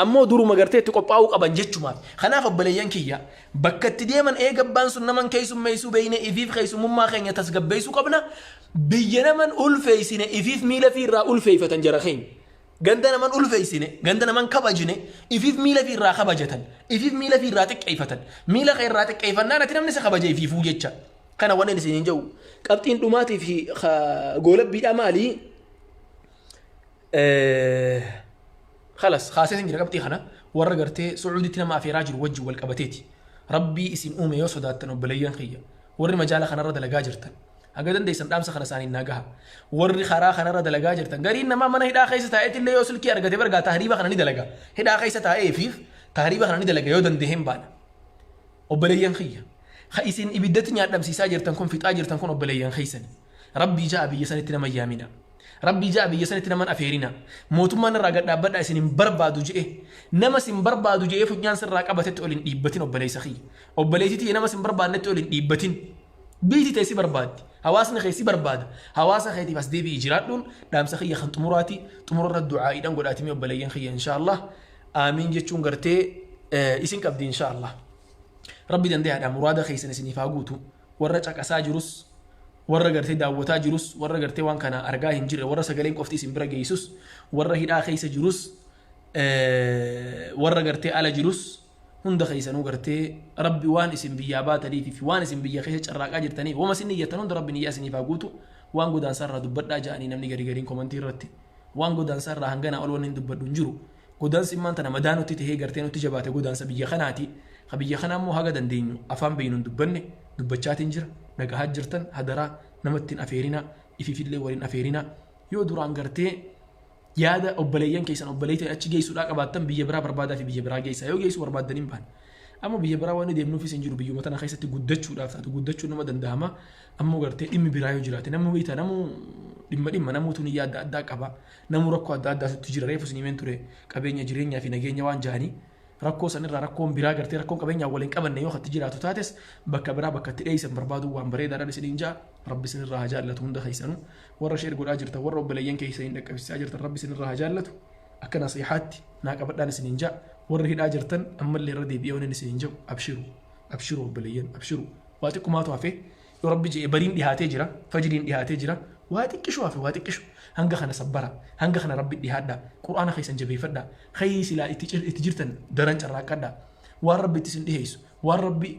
ammoo duruma gartee itti qophaa'uu qaban jechumaaf. Kanaaf obboleeyyan kiyya bakka itti deeman eega abbaan sun naman keessummeessuu beeyne ifiif keessummummaa keenya tasgabbeessuu qabna. Biyya naman ulfeessine ifiif miila fi irraa ulfeeffatan jara keenya. Ganda naman ulfeessine ganda naman kabajine ifiif miila fi irraa kabajatan ifiif miila fi irraa xiqqeeffatan miila kee irraa xiqqeeffannaan ati namni si kabaje ifiifuu jecha. Kana wanni isin hin jiru qabxiin dhumaatii fi goolabbiidhaa maali? Khalas kaasee sin jira qabxii kana warra gartee Sucuuditti nama afeeraa jiru wajjin wal qabateeti. Rabbii isin uume yoo sodaattan obboleeyyan kiyya warri majaala kanarra dalagaa jirtan haga dandeessan dhaamsa kana isaaniin naa gaha. Warri karaa kanarra dalagaa jirtan gariin namaa mana hidhaa keessa taa'eetillee yoo silkii argate bargaa tahriiba kana ni dalaga. Hidhaa keessa taa'eefiif tahriiba kana ni dalaga yoo danda'e hin baana. Obboleeyyan kiyya ka isin ibiddatti nyaadhamsiisaa jirtan kun fixaa jirtan kun obboleeyyan keessani. Rabbii ja'a biyya sanitti nama yaamina. Rabbii ja'a biyya sanitti naman afeerina. Mootummaan irraa gad dhaabbadhaa isin hin barbaadu je'e. Nama sin barbaadu je'ee funyaan sirraa qabatetti ol hin dhiibbatin obboleessa kiyya. Obboleettii tiyya nama sin barbaadnetti ol hin dhiibbatin. Biyyi tee si barbaaddi. Hawaasni kee si barbaada. Hawaasa keetiif as deebi'i jiraadhuun dhaamsa kiyya kan xumuraati. Xumurarra du'aa'iidhaan godhaatimee obboleeyyan kiyya inshaallah. Aamiin jechuun gartee isin qabdi inshaallah. Rabbi dandayaadha muraada keessan isiniif haa guutu. Warra caqasaa jirus warra gartee daawwataa jirus warra gartee waan kana argaa hin jirre warra sagaleen qofti isin bira geessus warra hidhaa keessa jirus warra gartee ala jirus hunda keessanuu gartee rabbi waan isin biyyaa baataniif fi waan isin biyya keessa carraaqaa jirtaniif wama isin niyyattan hunda rabbi niyyaa isiniif haa guutu. Waan godaansaa irraa dubbadhaa ja'anii namni gari gariin komantii irratti waan godaansaa irraa hanganaa ol wanni hin dubbadhu hin jiru. Godaansi immaan tana madaa nutti tahee gartee nutti jabaate godaansa biyya kanaati. Ka biyya kanaa immoo haga dandeenyu afaan beeynu hin dubbanne dubbachaatiin jira. Dhagahaa jirtan hadaraa namatti hin afeerinaa ifiifillee waliin afeerinaa. Yoo duraan gartee yaada obboleeyyan keessan obboleeyyan achi geessuudhaa qabaattan biyya biraa barbaadaa fi biyya biraa geessaa yoo geessuu barbaaddan hin bahan. Amma biyya biraa waan deemnuufis hin jiru biyyuma tana keessatti guddachuudhaaf taatu guddachuun nama danda'ama. Ammoo gartee dhimmi biraa yoo jiraate namni wayita namuu dhimma namuutu niyyaa adda addaa qaba. Namuu rakkoo adda addaatu jira reefu isin himeen ture qabeenya jireenyaa fi nageenya waan ja'anii rakkoo sanirraa rakkoon biraa gartee rakkoon qabeenyaa waliin qabanne yoo hatti jiraatu taates bakka biraa bakka itti dheeysan barbaadu waan bareedaadhaan isiniin ja'a rabbi isinirraa haa jaallatu hunda keessanuu warra share godhaa jirtan warra obboleeyyan keessaniin dhaqqabsiisaa jirtan rabbi isinirraa haa jaallatu. Akka nasiihaatti naa qabadhaan isiniin ja'a. Warri hidhaa jirtan ammallee irra deebi'ee waan isiniin jedhu, abshiru, abshiru obboleeyyan, abshiru. Waa xiqqumaatu hafe. Yoo Rabbi je'e bariin dhihaatee jira, fajriin dhihaatee jira. Waa xiqqishu hafe, waa xiqqishu. Hanga kana sabbara, hanga kana Rabbi dhihaadha, Qur'aana keessan jabeeffadha, khayrii silaa itti jirtan daran carraaqqadha. Waan Rabbi itti isin dhiheessu, waan Rabbi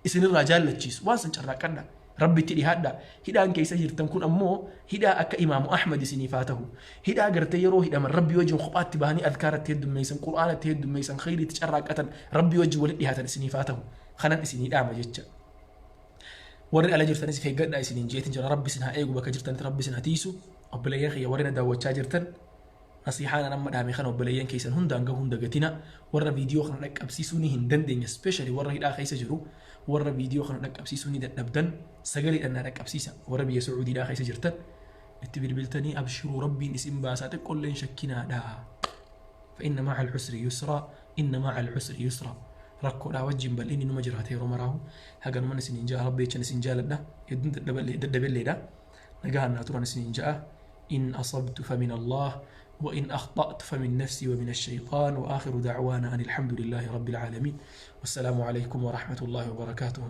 isinirraa jaallachiisu, waan san carraaqqadha. Rabbi itti dhihaadha. Hidhaan keessa jirtan kun ammoo hidhaa akka Imaamu Ahmad isiniif haa tahu. Hidhaa gartee yeroo hidhaman Rabbi wajjin kophaatti bahanii adkaaratti heddummeessan, Qur'aanatti heddummeessan, khayrii itti carraaqqatan, Rabbi wajjin walitti dhihaatan isiniif haa tahu. Kanan isinii dhaama jecha. Warri ala jirtanis if eeggadhaa isiniin jeetin jira. Rabbi isin haa eegu, bakka jirtanitti Rabbi isin haa tiisu. Obboleeyyan kiyya warri na daawwachaa jirtan, nasiihaan an amma dhaame kana obboleeyyan keessan hundaan gahuu hin dagatina. Warra viidiyoo kana dhaqqabsiisuu ni hin dandeenye, especially warra hidhaa keessa jiru, warra viidiyoo kana dhaqqabsiisuu ni dadhabdan, sagaleedhaan naa dhaqqabsiisa. Warra biyya Sucuudiidhaa keessa jirtan itti bilbiltanii abshiruu, Rabbiin isin baasaa, xiqqolleen shakkinaadha. فإن مع العسر يسرا، إن مع العسر يسرا. Rakkoodhaa wajjin bal'inni numa jiraata yeroo maraahu. Haganuman isiniin ja'a, Rabbi jechan isin jaaladha, hedduun dadhabelleedha. Nagahaan naa turan isiniin ja'a. إن أصبت فمن الله وإن أخطأت فمن نفسي ومن الشيطان، وآخر دعوانا أن الحمد لله رب العالمين، والسلام عليكم ورحمة الله وبركاته.